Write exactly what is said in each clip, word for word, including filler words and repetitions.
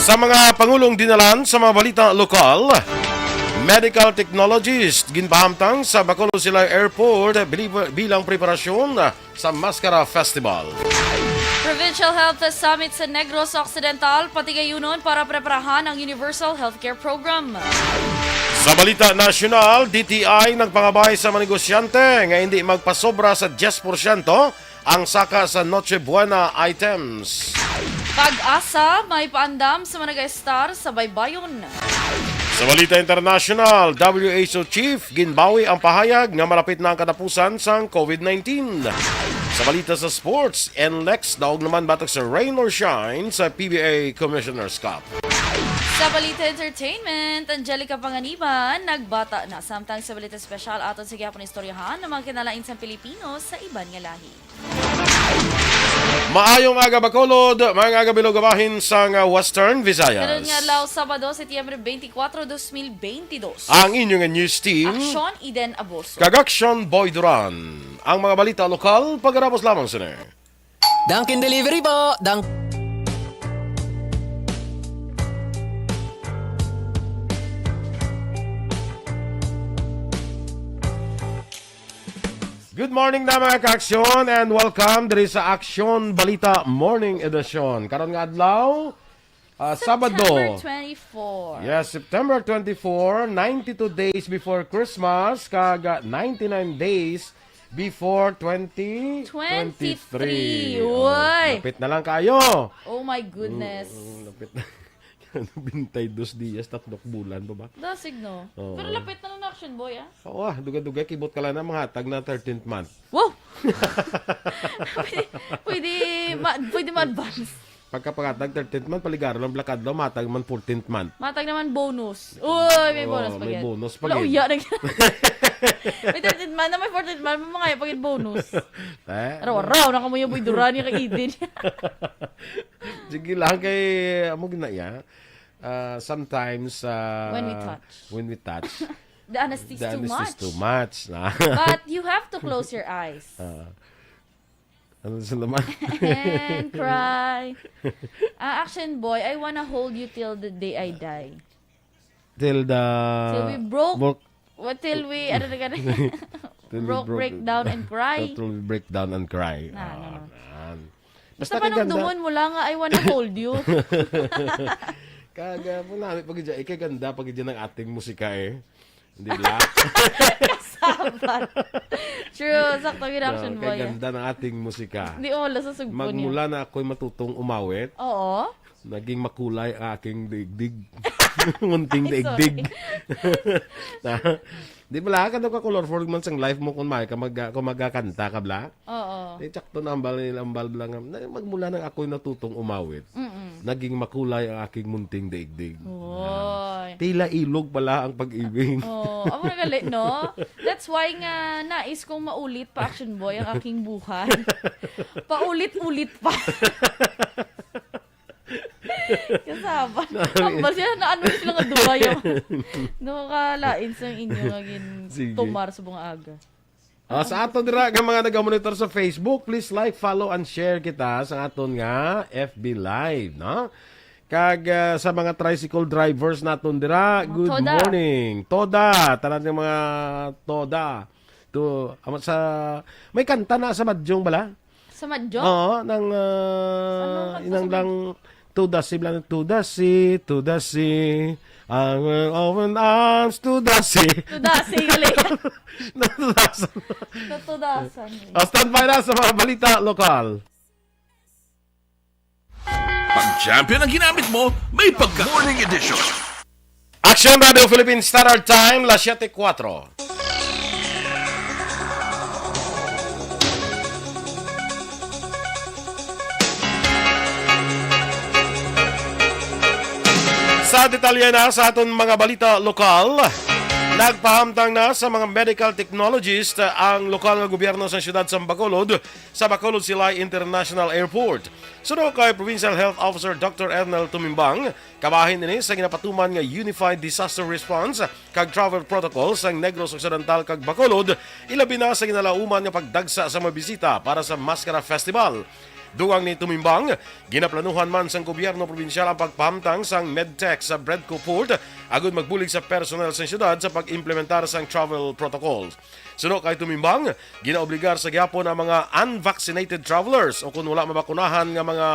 Sa mga pangulong dinalan sa mga balita lokal, medical technologist ginpahamtang sa Bacolod Silay Airport bili-, bilang preparasyon sa Maskara Festival. Provincial Health Summit sa Negros Occidental, patigayunon para preparahan ang Universal Healthcare Program. Sa balita nasyonal, D T I nagpangabay sa mga negosyante nga hindi magpasobra sa diyes porsyento ang saka sa Noche Buena items. Pag-asa may paandam sa mga nag-estar sa baybayon. Sa balita internasyonal, W H O chief ginbawi ang pahayag nga malapit na ang katapusan sang COVID nineteen. Sa balita sa sports, N L E X daog naman batok sa rain or shine sa P B A Commissioner's Cup. Sa balita entertainment, Angelica Panganiban nagbata na. Samtang sa balita espesyal, aton sa gihapon istoryahan ang mga kinalain sang Pilipino sa iban nga lahi. Maayong aga, Bacolod, maayong aga, Bilog, bahin sang, ah, Western Visayas. Karon nga adlaw, Sabado, Setyembre twenty-four, twenty twenty-two. Ang inyo nga news team, Aksyon Eden Aboso kag Aksyon Boy Duran. Ang mga balita lokal, pagkatapos lamang sini. Dunkin' Delivery po! Dunk- Good morning na, mga ka-aksyon, and welcome diri sa Aksyon Balita Morning Edition. Karon nga adlaw, ah, Sabado. September twenty-four. Yes, September twenty-four, ninety-two days before Christmas, kag, ah, ninety-nine days before twenty twenty-three. Twenty-three, Oh, uy! Lapit na lang kayo. Oh my goodness. Mm, lapit na. Bintay dos dias, tatlok bulan pa ba? Dasig, no? Oo. Pero lapit na lang, Action Boy, ah. Oo, ah, dugay-dugay, kibot ka lang na, manghatag na thirteenth month. Wow! Pwede, pwede ma-, pwede ma-advance. Pagkapangatag thirteenth month, paligaro lang blakad lang, matag man fourteenth month. Matag naman bonus. Uy, may Oh, bonus pa may gid. Bonus pa Wala, gid. Uya na gid. May thirteenth month na, may fourteenth month, mga pa gid bonus. Eh? Araw-araw na kamo yung Boy Duran, yung kay Eden. Sige lang kay, amo gina ya. Ah, sometimes, ah, When we touch. When we touch, The anesthesia is the too anesthesia is much. Too much. But you have to close your eyes. Ah. Ano sa naman? And cry. Ah, Action Boy, I wanna hold you till the day I die. Till the Till we broke. Broke. What, till we, ano na gani? Till we Broke, broke. Break down and cry. Till we break down and cry. Na, Ah, na, na. Nan. Basta Basta kay ganda. Panumduman mo lang nga, "I wanna hold you." Kaga po namin pag ikay ganda, pag ng ating musika eh. Di ba? Kasabat. True, sakto yung Action Boy, ah. Kay ganda ng ating musika. Di, oh, wala sa sugpo niya. Magmula na ako'y matutong umawit, Oo. naging makulay ang aking digdig. Munting Ay, sorry. Digdig. Na, di ba lang, kadto ka colorful man sang life mo kung may ka mag-, kung magkakanta ka, bla? Oo. Eh, tsakto na ang bal-, ang bal-, bla nga, na, magmula nang ako'y natutong umawit. Mm-mm. Naging makulay ang aking munting daigdig. Oy. Tila ilog pala ang pag-ibig. Oh, amo na gali, no? That's why nga nais kong maulit pa, Action Boy, ang aking buhay. Paulit-ulit pa. Kasama. Nami- Tambal siya, na ano sila nga duwa yung nakakalain sa inyo nga gin-, Sige. Tumar sa mga aga. Ah, sa aton dira nga mga nagamonitor sa Facebook, please like, follow, and share kita sa aton nga F B Live, no? Kag, ah, sa mga tricycle drivers naton dira, Mga good toda. Morning. Toda, tanan nga mga toda. To, amo sa, may kanta na sa Madjong bala? Sa Madjong? Oo, nang, ah, Anong kanta inang sa lang, Madjong? Tudasi, bala, tudasi, tudasi. Ang open arms, tudasi. Tudasi, gali. Natudasan. Natudasan, eh. Ah, standby na sa mga balita lokal. Pag champion ang ginamit mo, may pagka- Morning Edition. Action Radio Philippines Standard Time, las siyete kuwatro. Sa detalye na sa aton mga balita lokal, nagpahamtang na sa mga medical technologist ang lokal nga gobyerno sa siyudad sa Bacolod, sa Bacolod Silay International Airport. Suno kay Provincial Health Officer Doctor Ernel Tumimbang, kabahin ini sa ginapatuman nga Unified Disaster Response kag Travel Protocol sang Negros Occidental kag Bacolod, ilabi na sa ginalauman nga pagdagsa sa mga bisita para sa Maskara Festival. Dugang ni Tumimbang, ginaplanuhan man sang gobyerno probinsyal ang pagpahamtang sang medtech sa Bredco Port agud magbulig sa personnel sa siyudad sa pag-implementar sang travel protocols. Suno kay Tumimbang, ginaobligar sa gihapon ang mga unvaccinated travelers o kung wala mabakunahan nga mga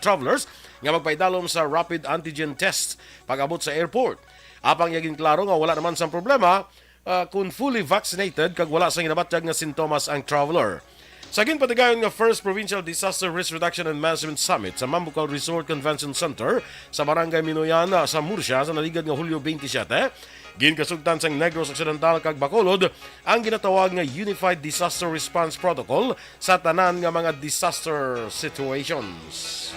travelers nga magpaidalom sa rapid antigen test pag-abot sa airport. Apang iya ginklaro nga wala naman sang problema, ah, kung fully vaccinated kag wala sang ginabatyag nga sintomas ang traveler. Sa ginpatigayon nga First Provincial Disaster Risk Reduction and Management Summit sa Mambucal Resort Convention Center sa Barangay Minoyan, ah, sa Murcia sa naligad nga Hulyo twenty-seven, ginkasugtan sang Negros Occidental kag Bacolod ang ginatawag nga Unified Disaster Response Protocol sa tanan nga mga disaster situations.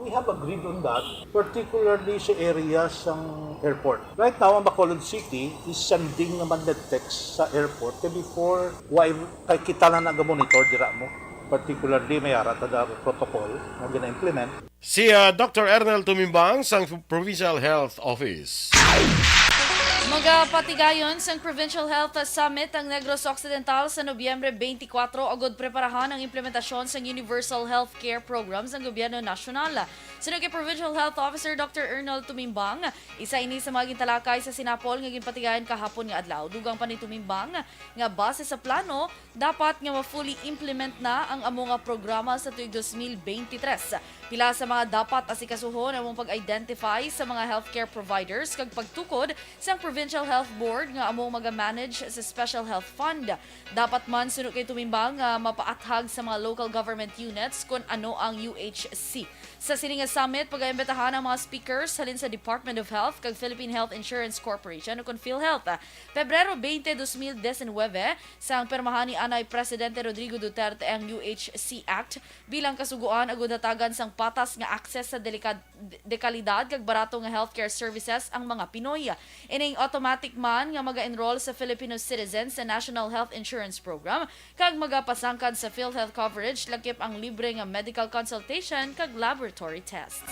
We have agreed on that, particularly sa area sang airport. Right now, ang Bacolod City is sending naman ng text sa airport kay before, why, kay kita na naga-monitor dira mo. Particularly, may ara ta da protocol nga gina-implement. Si ah, Doctor Ernel Tumimbang sang Provincial Health Office. Magapatigayon sang Provincial Health Summit ang Negros Occidental sa Nobyembre twenty-four agud preparahan ang implementasyon sang Universal Health Care Program sang Gobyerno Nasyonal. Suno kay Provincial Health Officer Doctor Ernol Tumimbang, isa ini sa mga gintalakay sa sinapol nga ginpatigayon kahapon nga adlaw. Dugang pa ni Tumimbang nga base sa plano, dapat nga ma-fully implement na ang amo nga programa sa tuig twenty twenty-three. Pila sa mga dapat asikasuhon amo ang pag-identify sa mga healthcare providers kag pagtukod sang Provincial Health Board nga amo maga-manage sa Special Health Fund. Dapat man suno kay Tumimbang nga mapaathag sa mga local government units kon ano ang U H C. Sa sini nga summit, pagaimbitahan ang mga speakers halin sa Department of Health kag Philippine Health Insurance Corporation o kon PhilHealth. Pebrero twenty, dos mil diecinuebe, sang pirmahan ni anay Presidente Rodrigo Duterte ang U H C Act bilang kasugoan agud hatagan sang patas nga access sa delikad-, dekalidad kag barato nga healthcare services ang mga Pinoy. Ining automatic man nga maga-enroll sa Filipino citizens sa National Health Insurance Program kag magapasangkad sa PhilHealth coverage lakip ang libre nga medical consultation kag laboratory tests.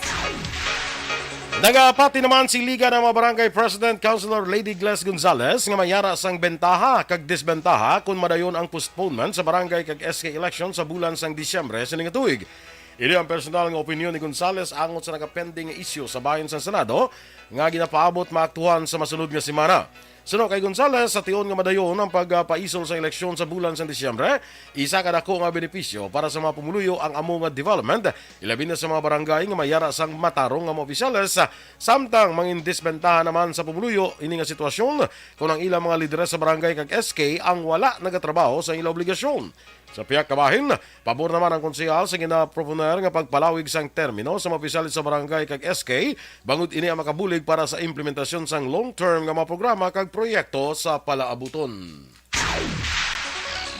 Nagapati naman si Liga ng mga Barangay President Councilor Lady Gles Gonzales nga may ara sang bentaha kag disbentaha kon madayon ang postponement sa barangay kag S K election sa bulan sang Disyembre sini nga tuig. Ini ang personal nga opinyon ni Gonzales angot sa nagapending nga isyu sa bahin sang Senado nga ginapaabot maaktuhan sa masunod nga semana. Suno kay Gonzales, sa tion nga madayon ang pagpaisol sa eleksyon sa bulan sang Disyembre, isa ka dako nga benepisyo para sa mga pumuluyo ang amo nga development, ilabi na sa mga barangay nga may ara sang matarong nga mga opisyales, samtang mangin disbentaha naman sa pumuluyo ini nga sitwasyon kon ang ilang mga lideres sa barangay kag S K ang wala nagatrabaho sa ilang obligasyon. Sa pihak kabahin, pabor naman ang konsehal sa ginaproponer nga pagpalawig sang termino sa mga opisyales sa barangay kag S K, bangod ini ang makabulig para sa implementasyon sang long-term nga mga programa kag proyekto sa palaabuton.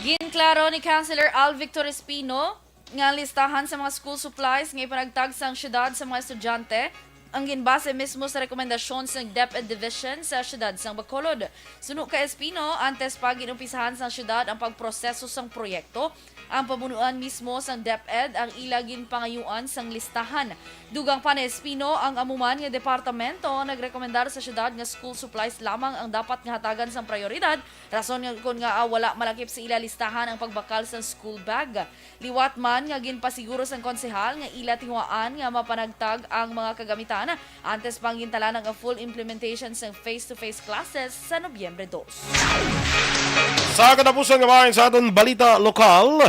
Ginklaro ni Councilor Al Victor Espino nga ang listahan sa mga school supplies nga ipanagtag sang syudad sa mga estudyante ang ginbase mismo sa rekomendasyon sang DepEd Division sa siyudad sang Bacolod. Suno kay Espino, antes pa ginumpisahan sang siyudad ang pagproseso sang proyekto, ang pamunuan mismo sang DepEd ang ila ginpangayuan sang listahan. Dugang pa ni Espino, ang amo man nga departamento nagrekomendar sa siyudad nga school supplies lamang ang dapat nga hatagan sang prioridad, rason nga kon ngaa wala malakip sa ila listahan ang pagbakal sang school bag. Liwat man nga ginpasiguro sang konsehal nga ila tinguhaan nga mapanagtag ang mga kagamitan antes pa ang gintalaan nga full implementation sang face-to-face classes sa Nobyembre dos. Sa katapusan nga bahin sa aton balita lokal,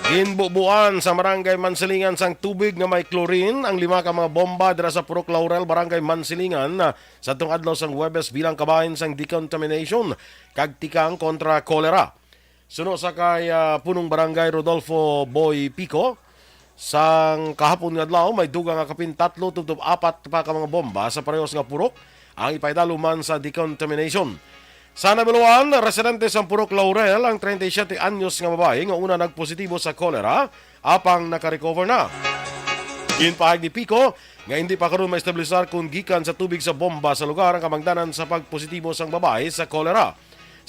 ginbubuan sa Barangay Mansilingan sang tubig nga may chlorine ang lima ka mga bomba dira sa Purok Laurel, Barangay Mansilingan, sa atong adlaw sang Huwebes bilang kabahin sang decontamination kag tikang kontra cholera. Suno sa kay, ah, Punong Barangay Rodolfo Boy Pico, sang kahapon nga adlaw, may dugang nga kapin tatlo tubtob apat pa ka mga bomba sa parehos nga purok ang ipaidalom man sa decontamination. Sa nabaluan, residente sang Purok Laurel ang treinta y siete anyos nga babayi nga una nagpositibo sa cholera, apang nakarecover na. Ginpahayag ni Pico nga hindi pa karon maestablisar kon gikan sa tubig sa bomba sa lugar ang kamangdanan sa pagpositibo sang babayi sa cholera.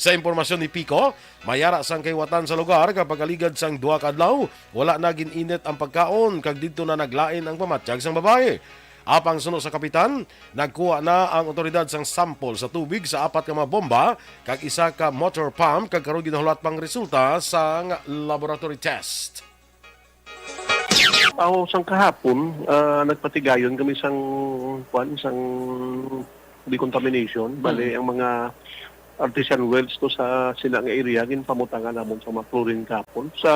Sa impormasyon ni Pico, may ara sang kahiwatan sa lugar kag pag-aligad sang duha ka adlaw, wala na gin-init ang pagkaon kag didto na naglain ang pamatyag sang babayi. Apang suno sa kapitan, nagkuha na ang awtoridad sang sample sa tubig sa apat ka mga bomba kag isa ka motor pump kag karon ginahulat pang resulta sang laboratory test. Aw, sang kahapon, ah, nagpatigayon kami sang, kuwan, sang decontamination. Bale, Mm. ang mga artisan wells to sa sila nga area, ginpamutangan namon sa mga chlorine kahapon sa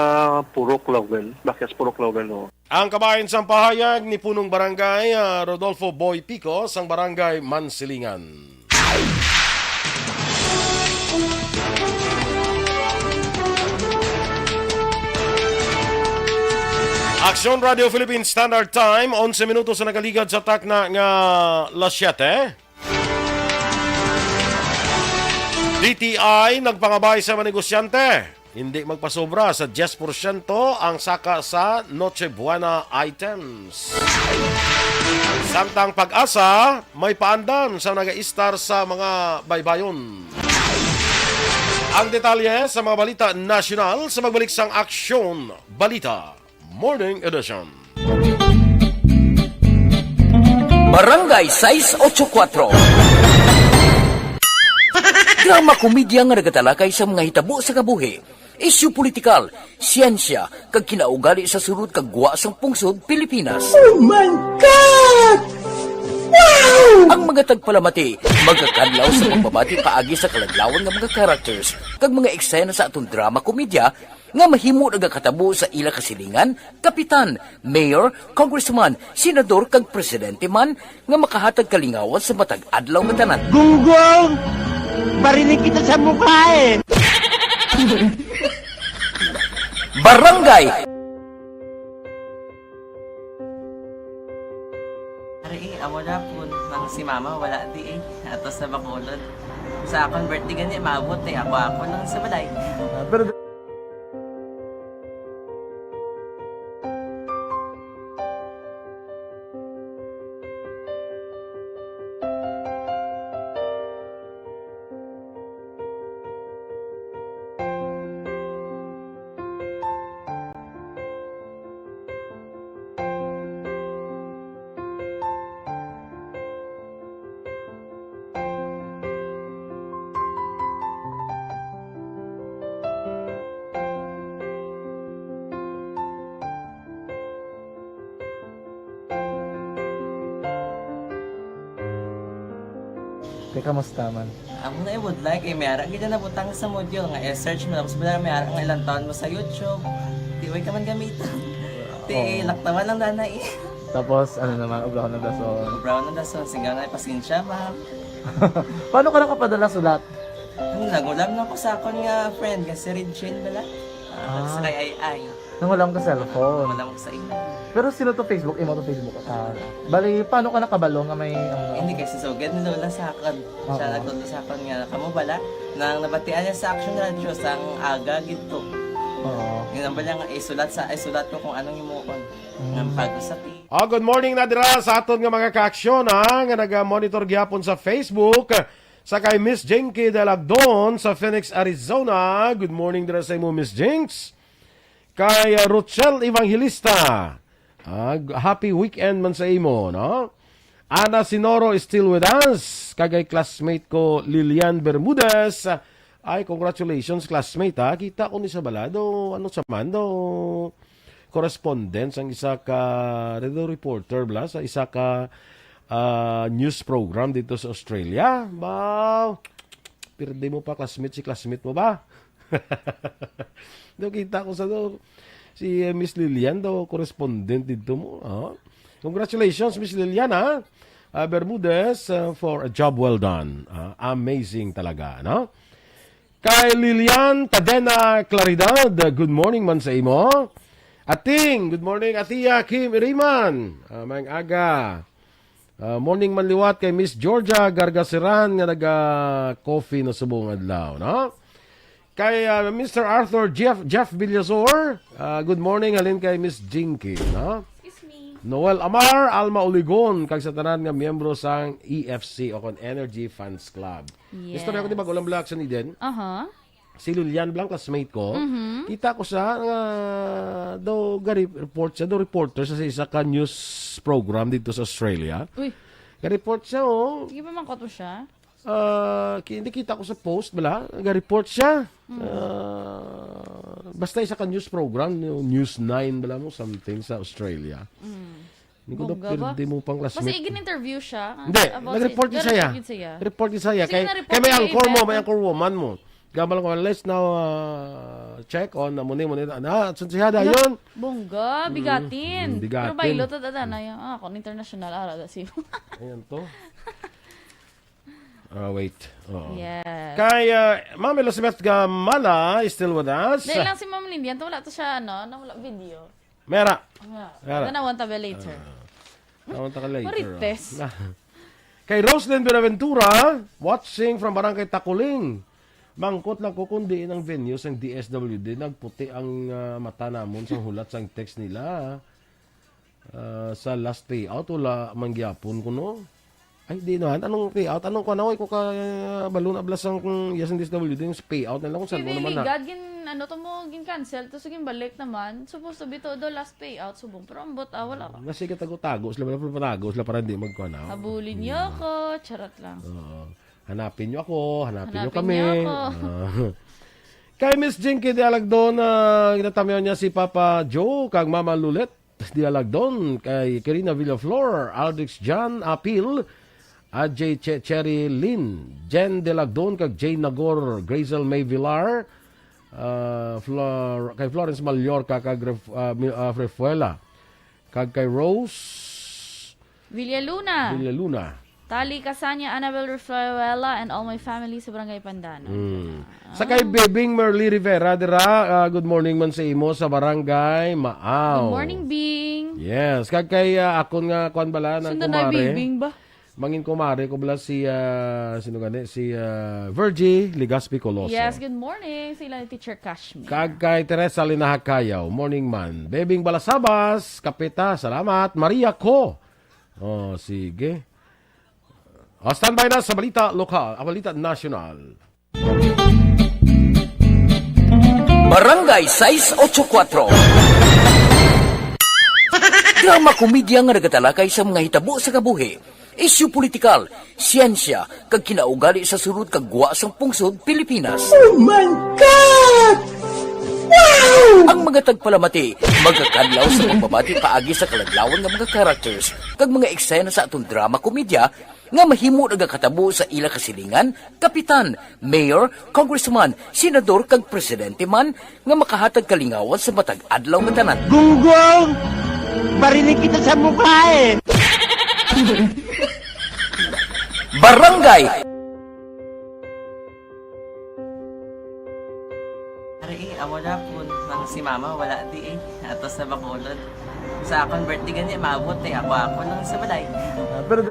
Purok Laurel, bakyas Purok Laurel, no. Ang kabahin sang pahayag ni Punong Barangay, ah, Rodolfo Boy Pico sang Barangay Mansilingan. Aksyon Radio Philippine Standard Time, onse minutos na nagaligad sa takna nga las siyete. D T I nagpangabay sa mga negosyante, hindi magpasobra sa diyes porsyento ang saka sa Noche Buena items. Samtang PAGASA may paandam sa nagaistar sa mga baybayon. Ang detalye sa mga balita nasyonal sa pagbalik sang Aksyon Balita Morning Edition. Barangay sais ocho kuatro. Drama komedya nga nagatalakay sa mga hitabo sa kabuhi, isyu politikal, siyensya, kag kinaugali sa sulod kag gwa sang pungsod Pilipinas. Oh my God! Wow! Ang mga tagpalamati magakadlaw sa pagbabati paagi sa kaladlawan nga mga characters kag mga eksena sa aton drama komedya nga mahimo nagakatabo sa ila kasilingan, kapitan, mayor, congressman, senador, kag presidente man nga makahatag kalingawan sa matag adlaw nga tanan. Gunggong! Barinig kita sa mukha eh! Barangay! Ari, eh, amo na po. Nang si mama, wala di eh. Ato sa Bacolod. Sa akon birthday gani, maabot eh. Ako, ako lang sa balay. Ah, pero Te, kamusta man? Amo na, I would like, eh, may ara gid na nabutang sa module nga i-search mo, tapos bala may ara nga ilang taon mo sa YouTube. Di, way ka man gamiton. Ti, Oo. Laktawan lang dana, eh. Tapos, ano naman, obrahon ng dason. Obrahon ng dason, singgaw na, pasensya, ma'am. Paano ka nakapadala sulat? Ano, nagulam na ko sa akon nga friend, nga si Regine bala. Ah, Ah. sa kay Ay Ay. Nangulam ka cellphone. Wala mo sa imo. Pero sino to Facebook? Imo to Facebook? Ah, bali, paano ka nakabalo nga may, ano? Hindi, kay si Sugad ni Lola sa akon. Siya Oo. nagtudlo sa akon nga, kamo bala, nang nabatian niya sa Action Radio, sang aga gid to. Oo. Yun ang bala nga, isulat sa, isulat ko kung anong himuon. Mm. Nga bago sa ti- Oh, good morning na dira sa aton nga mga ka-aksyon, ha, nga naga-monitor gihapon sa Facebook. Sa kay Miss Jinky Dalagdon sa Phoenix, Arizona. Good morning dira sa imo, Miss Jinx. Kay, uh, Rochelle Evangelista. Ah, g-, happy weekend man sa imo, no? Ana Sinoro is still with us. Kag kay classmate ko, Lilian Bermudez. Ay, congratulations, classmate, ha? Kita ko ni sa balado. Ano sa mando? Correspondent sang isa ka radio reporter bala sa isa ka, ah, news program dito sa Australia. Ba, pirdi mo pa, classmate, si classmate mo ba? Do, kita ko sa do, si, eh, Miss Lilian do, correspondent dito mo. Ah. Congratulations, Miss Lilian, ha? Ah, Bermudez, ah, for a job well done. Ah, amazing talaga, no? Kay Lilian Tadena Claridad, good morning man sa imo. Ating, good morning, Atiya Kim Iriman. Ah, maayong aga. Ah, morning man liwat kay Miss Georgia Gargaseran nga naga-coffee na subong adlaw, no? Kay, ah, Mister Arthur Jeff, Jeff Villasor, ah, good morning, halin kay Miss Jinky, no? Excuse me. Noel Amar, Alma Oligon, kag sa tanan nga miyembro sang E F C o kon Energy Fans Club. Yes. Istorya ko, di ba, Gulang Black sa Eden? Aha. Si Lilian Blanc, classmate ko. Mhm. Kita ko siya nga daw gari-, report siya, daw reporter siya sa isa ka news program dito sa Australia. Uy. Ga-report siya, oh. Sige pa man ko to siya. Ah, ki-, hindi, kita ko sa post bala, ga-report siya. Mm. Ah, Basta isa ka news program, no, News nine bala mo, something sa Australia. Mm. Hindi ko daw Bongga ba? Pirdi mo pang Basta classmate. Igin-interview siya. Hindi, about nag-report sa, ni siya. Nag-report ni siya. Report ni siya. Sige, kay, na-report kay may niya, anchor mo, Yvette. May anchor woman mo. Gamal ko, let's now uh, check on, muni, muni, na, sun siya Hala, dayon. Bongga, Mm, bigatin. Mm, bigatin. Pero bailo to, dada na yung, ah, kung international, ara, da si Ayan to. Ah, wait. Oo. Yes. Kay, ah, Ma'am Elizabeth Gamala is still with us. Dahil lang si Ma'am Lindy, anto wala to siya, ano, na wala video. Mera. Nga. Mera. Tanawan ta ba later? Ah, tanawan ta ka later, Marites. Oh. Kay Roslyn Buenaventura, watching from Barangay Takuling. Mangkot lang ko kung diin ang venue sang D S W D. Nagputi ang, ah, mata namon sa hulat sang text nila. Ah, sa last payout, wala man gyapon kuno. Ay, di naman. Anong payout? Anong kuwan? Away ko ka, ah, balon ablas ang, mm, yes, ang D S W D, yung sa payout na lang kung saan mo Hindi naman na. Ligad, gin, ano to mo, gin-cancel. Tapos ginbalik naman. Supposed to be to the last payout, subong. Pero ambot, ah, wala pa. Nga sige, tago-tago sila, wala pa patago sila para hindi magkuha na. Habulin niyo Mm. ako. Charot lang. Oo. Hanapin niyo ako, hanapin niyo Hanapin kami. niyo ako. Ah. Kay Miss Jinky de Alagdon, ah, ginatamyaw niya si Papa Joe kag Mama Lulet de Alagdon, kay Kirina Villaflor, Aldrich John Apil, Ajay Che-, Cherry Lynn, Jen de Alagdon kag Jane Nagor, Grazel May Villar, ah, Flor-, kay Florence Mallorca kag Ref-, ah, Mi-, ah, Refuela, kag kay Rose Villaluna. Villaluna. Tali Casanya, Annabel Rafaela, and all my family sa Barangay Pandanon. Mm. Ah. Sa kay Bebing Merly Rivera, dira, ah, good morning man sa imo sa Barangay Maaw. Good morning, Bing. Yes, kag kay, ah, akon nga, kwan bala, nang Sino na kumare. Bebing ba? Mangin kumare ko bala si, ah, sino gani? Si, ah, Virgie Legaspi Coloso. Yes, good morning. Sila ni Teacher Kashmir. Kag kay Teresa Linahacayaw, morning man. Bebing Balasabas, kapita, salamat. Maria Co. Oh, sige. Ah, standby na sa balita lokal, ang balita nasyonal. Barangay sais ocho kuwatro. Drama komedya nga nagatalakay sa mga hitabo sa kabuhi, isyu politikal, siyensya, kag kinaugali sa sulod kag gwa sang pungsod Pilipinas. Oh my God! Wow! Ang mga tagpalamati magakadlaw sa pagbabati paagi sa kaladlawan nga mga characters kag mga eksena sa aton drama komedya nga mahimo nagakatabo sa ila kasilingan, kapitan, mayor, congressman, senador, kag presidente man nga makahatag kalingawan sa matag adlaw nga tanan. Gunggong! Barinig kita sa mukha eh! Barangay Ari, eh, amo na po, nang si mama wala di eh. Ato sa Bacolod. Sa akon birthday gani, maabot eh. Ako, ako lang sa balay. Ah, pero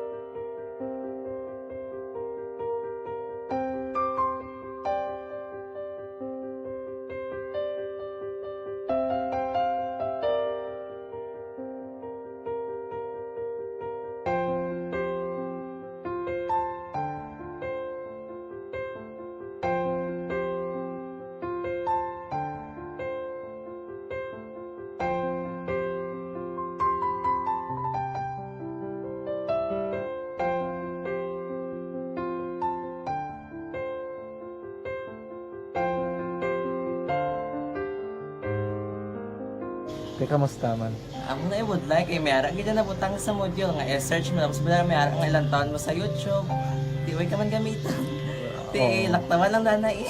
Te, kamusta man? Amo na ibudlay kay may ara gid na butang sa module nga i-search mo, tapos wala may ara nga ilang taon mo sa YouTube. Di way ka man gamiton. Ti Oo. Laktawan lang danay.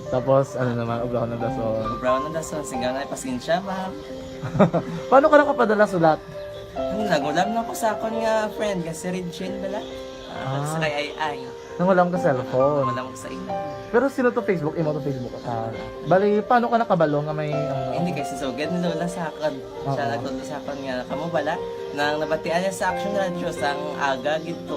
Tapos, ano naman, obrahon ng dason. Obrahon ng dason, singgang na pasensya, ma'am. Paano ka nakapadala sulat? Ano, nagulam na ko sa akon nga friend, nga si Regine bala. Ah, Ah. Sa kay Ay Ay. Nang wala ka cellphone. Wala mo sa imo. Pero sino to Facebook? Imo to Facebook? Ah, bali, paano ka nakabalo nga may, ano? Hindi, kay si Sugad ni Lola sa akon. Siya Oo. nagtudlo sa akon nga, kamo bala, nang nabatian niya sa Action Radio, sang aga gid to.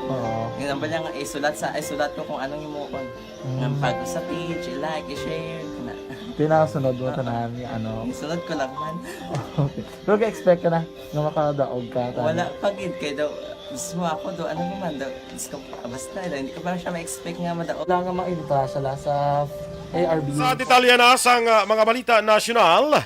Oo. Yun ang bala nga, isulat sa, isulat ko kung anong imuon. Mm. Nga pag sa page, i-like, i-share, kana. Pinasunod mo Oo. tanan nga, ano? Isunod ko lang man. Okay. Pero ga-expect ka na nga makadaog ka, tanan? Wala pa gid, kay daw, mismo ako daw, ano naman daw, Diyos ko, basta, hindi ko pa siya ma-expect nga madaog. Wala nga maibutang sa lasa A R B. Sa detalye na sang, ah, mga balita nasyonal,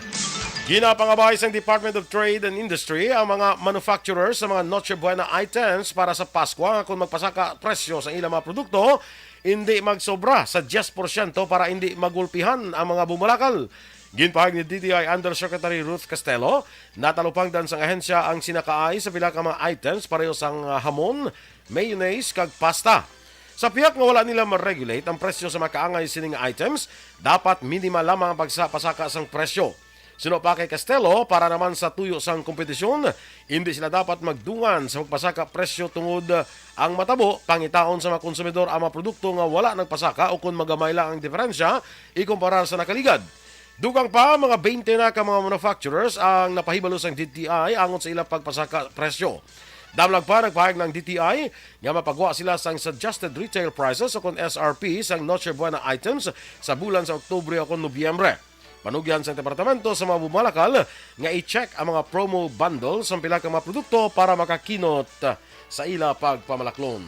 ginapangabay sang Department of Trade and Industry ang mga manufacturer sa mga Noche Buena items para sa Pasko nga kung magpasaka presyo sa ilang mga produkto, hindi magsobra sa diyes porsyento para hindi magulpihan ang mga bumalakal. Ginpahayag ni D T I Undersecretary Ruth Castelo, natalupangdan sang ahensya ang sinakaay sa pila ka mga items pareho sang, ah, hamon, mayonnaise, kag pasta. Sa pihak nga wala nila ma-regulate ang presyo sa makaangay sini nga items, dapat minimal lamang ang pagsa-, pasaka sang presyo. Suno pa kay Castelo, para naman sa tuyo sang kompetisyon, indi sila dapat magdungan sa pagpasaka presyo tungod, ah, ang matabo, pangitaon sa mga konsumidor ang mga produkto nga wala nagpasaka o kon magamay lang ang diferensya ikumparar sa nakaligad. Dugang pa, mga twenty na ka mga manufacturers ang napahibalo sang D T I angot sa ilang pagpasaka presyo. Damlag pa, nagpahayag ng D T I nga mapagwa sila sang suggested retail prices o kon S R P sang Noche Buena items sa bulan sa Oktubre o kon Nobyembre. Panugyan sang departamento sa mga bumalakal nga i-check ang mga promo bundle sang pila ka mga produkto para makakinot sa ila pagpamalaklon.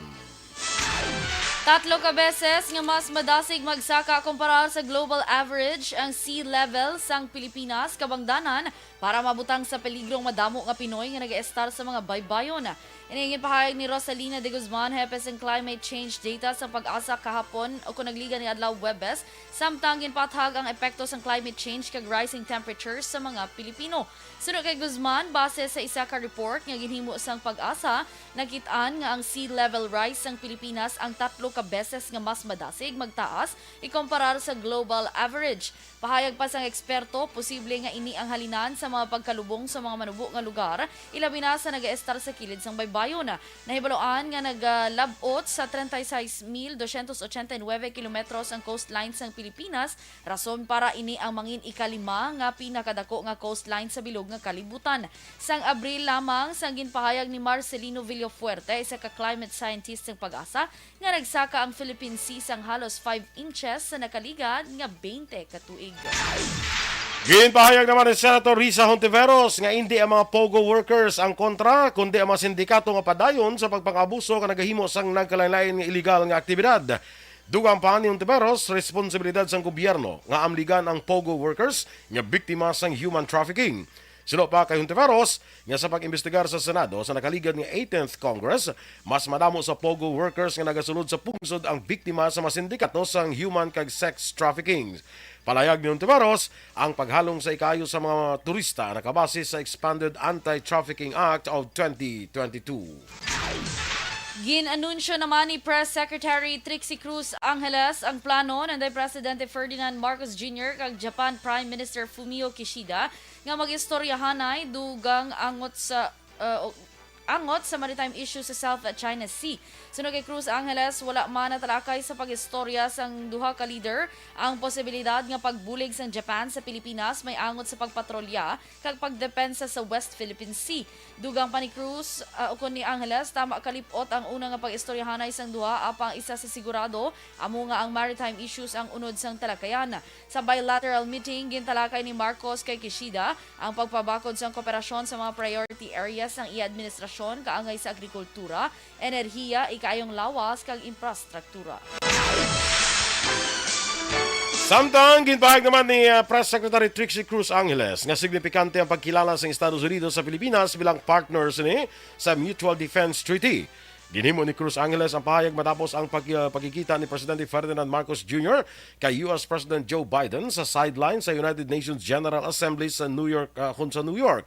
Tatlo ka beses nga mas madasig magsaka kumparar sa global average ang sea level sang Pilipinas, kabangdanan para mabutang sa peligrong madamo nga Pinoy nga nagaestar sa mga baybayon. Ini ang ginpahayag ni Rosalina de Guzman, hepe sang Climate Change Data sa PAGASA kahapon o kon nagliga ni adlaw Huwebes, samtang ginpathag ang epekto sang climate change kag rising temperatures sa mga Pilipino. Suno kay Guzman, base sa isa ka report nga ginhimo sang PAGASA, nakit-an nga ang sea level rise sang Pilipinas ang tatlo ka beses nga mas madasig magtaas ikumparar sa global average. Pahayag pa sang eksperto, posible nga ini ang halinan sa mga pagkalubong sa mga manubo nga lugar, ilabi na sa nagaestar sa kilid sang baybayon. Nahibaluan nga nagalab-ot sa treinta y seis mil doscientos ochenta y nueve kilometros ang coastline sang Pilipinas, rason para ini ang mangin ikalima nga pinakadako nga coastline sa bilog nga kalibutan. Sang Abril lamang, sang ginpahayag ni Marcelino Villafuerte, isa ka climate scientist sang PAGASA, nga nagsaka ang Philippine Sea sang halos five inches sa nakaligad nga twenty ka tuig. Ginpahayag naman ni Senator Risa Hontiveros nga indi ang mga POGO workers ang kontra, kundi ang mga sindikato nga padayon sa pagpang-abuso nga nagahimo sang nagkalain-lain nga iligal nga aktibidad. Dugang pa ni Hontiveros, responsibilidad sang gobyerno nga amligan ang POGO workers nga biktima sang human trafficking. Suno pa kay Hontiveros nga sa pag-imbestigar sa Senado sa nakaligad nga eighteenth Congress, mas madamo sa POGO workers nga nagasulod sa pungsod ang biktima sa mga sindikato sang human kag sex trafficking. Palayag ni Hontiveros, ang paghalong sa ikaayo sa mga turista nakabase sa Expanded Anti-Trafficking Act of twenty twenty-two. Gin-anunsyo naman ni Press Secretary Trixie Cruz Angeles ang plano ni Presidente Ferdinand Marcos Junior kag Japan Prime Minister Fumio Kishida nga mag-istoryahanay dugang angot sa, uh, o-, angot sa maritime issue sa South China Sea. Suno kay Cruz Angeles, wala man natalakay sa pag-istorya sang duha ka leader ang posibilidad nga pagbulig sang Japan sa Pilipinas may angot sa pagpatrolya kag pagdepensa sa West Philippine Sea. Dugang pa ni Cruz, ah, ukon ni Angeles, tama kalip-ot ang una nga pag-istoryahanay sang duha, apang isa sa sigurado, amo nga ang maritime issues ang unod sang talakayan. Sa bilateral meeting, gintalakay ni Marcos kay Kishida ang pagpabakod sang kooperasyon sa mga priority areas sang iya administrasyon, kaangay sa agrikultura, enerhiya, ikaayong lawas, kag infrastruktura. Samtang ginpahayag naman ni, ah, Press Secretary Trixie Cruz Angeles nga signifikante ang pagkilala sang Estados Unidos sa Pilipinas bilang partner sini sa Mutual Defense Treaty. Ginhimo ni Cruz Angeles ang pahayag matapos ang pag-, ah, pagkikita ni Presidente Ferdinand Marcos Junior kay U S President Joe Biden sa sideline sa United Nations General Assembly sa New York, ah, kon sa New York.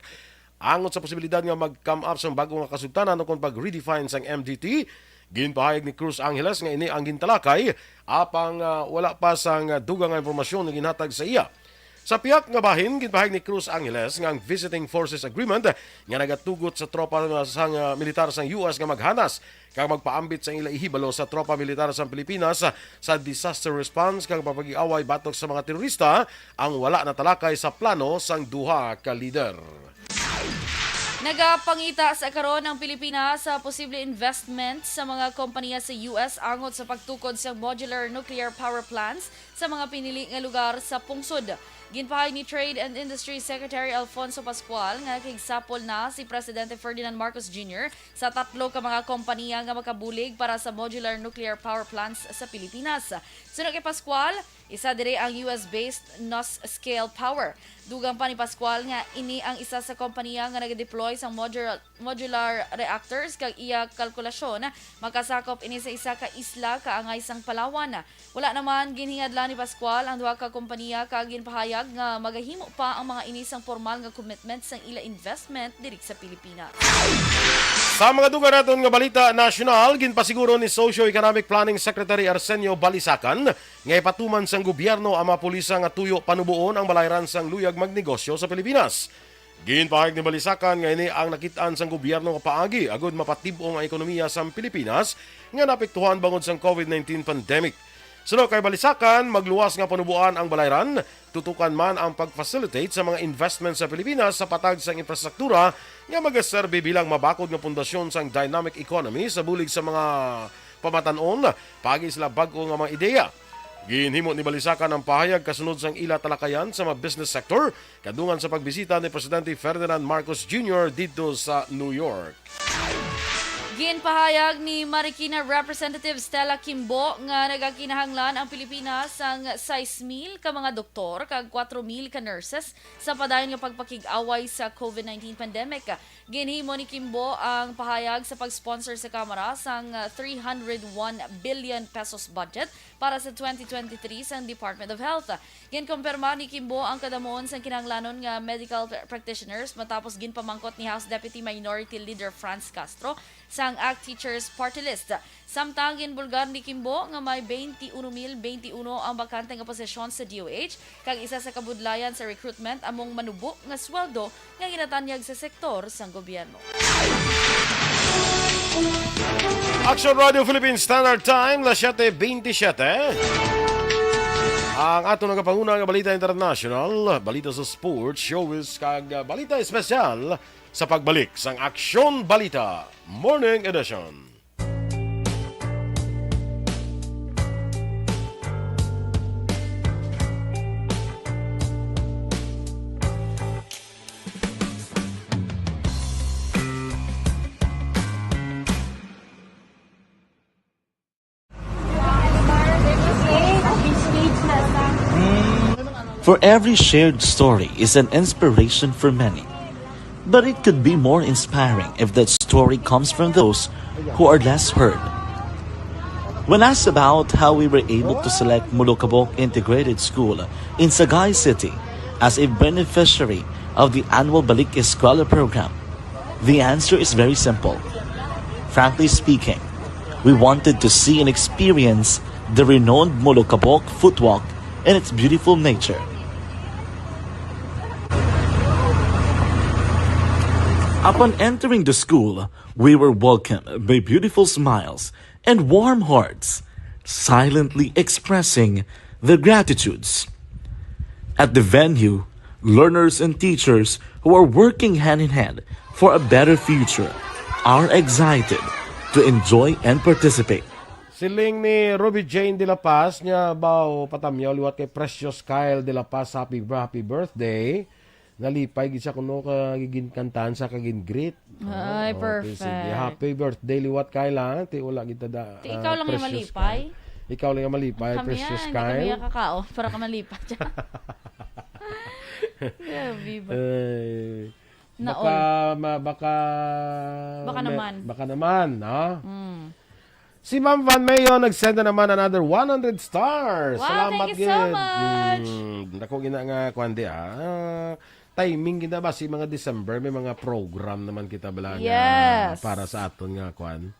Angot sa posibilidad nga mag-come up sang bag-o nga kasultanan ukon pag-redefine sang M D T, ginpahayag ni Cruz Angeles nga ini ang gintalakay, apang, ah, wala pa sang, ah, dugang nga impormasyon nga ginhatag sa iya. Sa pihak nga bahin, ginpahayag ni Cruz Angeles nga ang Visiting Forces Agreement nga nagatugot sa tropa nga sang, ah, militar sang U S nga maghanas kag magpaambit sa ila ihibalo sa tropa militar sang Pilipinas sa disaster response kag pagpag-away batok sa mga terorista ang wala natalakay sa plano sang duha ka lider. Nagapangita sa karon ang Pilipinas sa posible investment sa mga kompanya sa U S angot sa pagtukod sa modular nuclear power plants sa mga pinili nga lugar sa pungsod. Ginpahayag ni Trade and Industry Secretary Alfonso Pascual nga nakigsapol na si Presidente Ferdinand Marcos Junior sa tatlo ka mga kompanya nga makabulig para sa modular nuclear power plants sa Pilipinas. Suno kay Pascual, isa diri ang U S-based Nuscale Power. Dugang pa ni Pascual nga ini ang isa sa kompanya nga nagadeploy sang modular, modular reactors, kag iya kalkulasyon makasakop ini sa isa ka isla kaangay sang Palawan. Wala naman ginhingadlan ni Pascual ang duha ka kompanya kag ginpahayag nga magahimo pa ang mga ini sang pormal nga commitment sang ila investment diri sa Pilipinas. Sa mga dugang naton nga balita nasyonal, ginpasiguro ni Socio-Economic Planning Secretary Arsenio Balisacan nga ipatuman sang gobyerno ang mga pulisa nga tuyo panuboon ang balayran sang luyag magnegosyo sa Pilipinas. Ginpahayag ni Balisacan nga ini ang nakit-an sang gobyerno nga paagi agud mapatib-ong ang ekonomiya sang Pilipinas nga naapektuhan bangod sang covid nineteen pandemic. Suno kay Balisacan, magluwas nga panuboan ang balayran, tutukan man ang pag-facilitate sa mga investment sa Pilipinas sa patag sang infrastruktura nga magaserbi bilang mabakod nga pundasyon sang dynamic economy sa bulig sa mga pamatan-on, paagi sila bag-o nga mga ideya. Ginhimo ni Balisacan ang pahayag kasunod sang ila talakayan sa mga business sector kadungan sa pagbisita ni Presidente Ferdinand Marcos Junior didto sa New York. Ginpahayag ni Marikina Representative Stella Kimbo nga nagakinahanglan ang Pilipinas sang sais mil ka mga doktor kag kuwatro mil ka nurses sa padayon nga pagpakig-away sa covid nineteen pandemic. Ginhimo ni Kimbo ang pahayag sa pag-sponsor sa Kamara sang three hundred one billion pesos budget para sa twenty twenty-three sang Department of Health. Ginkumpirma ni Kimbo ang kadamon sang kinahanglanon nga medical pra-, practitioners matapos ginpamangkot ni House Deputy Minority Leader Franz Castro sang ACT Teachers Party List. Samtang ginbulgar ni Kimbo nga may twenty-one mil twenty-one ang bakante nga posisyon sa D O H, kag isa sa kabudlayan sa recruitment among manubo nga sweldo nga ginatanyag sa sektor sang gobyerno. Action Radio Philippines Standard Time, las siete veintisiete. Ang ato nagapanguna nga balita international, balita sa sports, showbiz, kag, ah, balita espesyal sa pagbalik sang Aksyon Balita Morning Edition. For every shared story is an inspiration for many. But it could be more inspiring if that story comes from those who are less heard. When asked about how we were able to select Molokabok Integrated School in Sagay City as a beneficiary of the annual Balik Eskwela program, the answer is very simple. Frankly speaking, we wanted to see and experience the renowned Molokabok Footwalk and its beautiful nature. Upon entering the school, we were welcomed by beautiful smiles and warm hearts, silently expressing their gratitudes. At the venue, learners and teachers who are working hand in hand for a better future are excited to enjoy and participate. Siling ni Ruby Jane de la Paz niya, baw, patamyaw liwat kay Precious Kyle de la Paz, happy, happy birthday. Nalipay gid siya kuno kag ginkantahan sa kag gin-greet. Ay, okay, sige. Perfect. Happy birthday liwat, Kyle, ha? Ti wala kita da, Ti ikaw ah, lang yung Precious malipay? Kyle. Ikaw lang yung malipay, Kami Precious yan, hindi kami Kyle. Nakakaon para ka malipay. Grabe ba? Ay, Naol. Baka, ma-, baka, Baka may-, naman. Baka naman, no? Mm. Si Ma'am Van Mayo nag-send na naman another one hundred stars. Wow, salamat thank you so gid. Much. Mm, dako gina nga kuan di, ah. Ah, timing gina ba si mga December, may mga program naman kita bala nga Yes. Para sa aton nga kuan,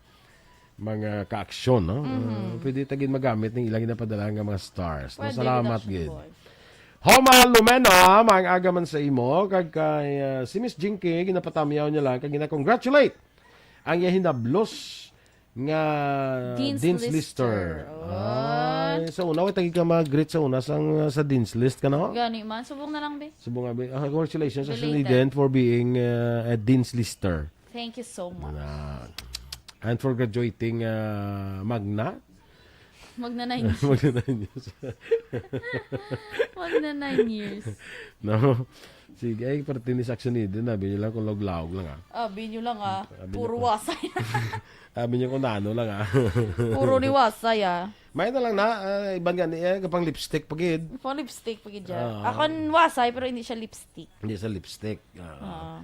mga kaaksyon, no? Mhm. Ah, pwede ta gid magamit ning ilang ginapadala nga mga stars. No, pwede salamat gid, Action gid. Boy. Homa Lumena, maayong aga man sa imo kag kay, ah, si Miss Jinky, ginapatamyaw niya lang kag gina-congratulate ang iya hinablos nga Dean's Dean's Lister. Lister. Oh. Ay, sa una, way tagi ka mag-greet sa una sang, ah, sa Dean's List ka, no? Gani man, subong na lang, be. Subong nga, be. Ah, congratulations sa Belated. Suniden for being, ah, a Dean's Lister. Thank you so much. Na. And for graduating, ah, Magna. Magna nine years. Magna nine years. Magna nine years. No? Sige, ay, parte ni Saxon Eden, sabi niyo lang kung laog-laog lang, ah. Abi niyo lang, ah. Abi niyo Puro kung wasay. Abi niyo kung nano lang, ah. Puro ni wasay, ah. May na lang na, ah, iban gani, eh, kapang lipstick pa gid. Pang lipstick pa gid, ja. Ah. Akon wasay, pero hindi siya lipstick. Hindi siya lipstick. Ah. Ah.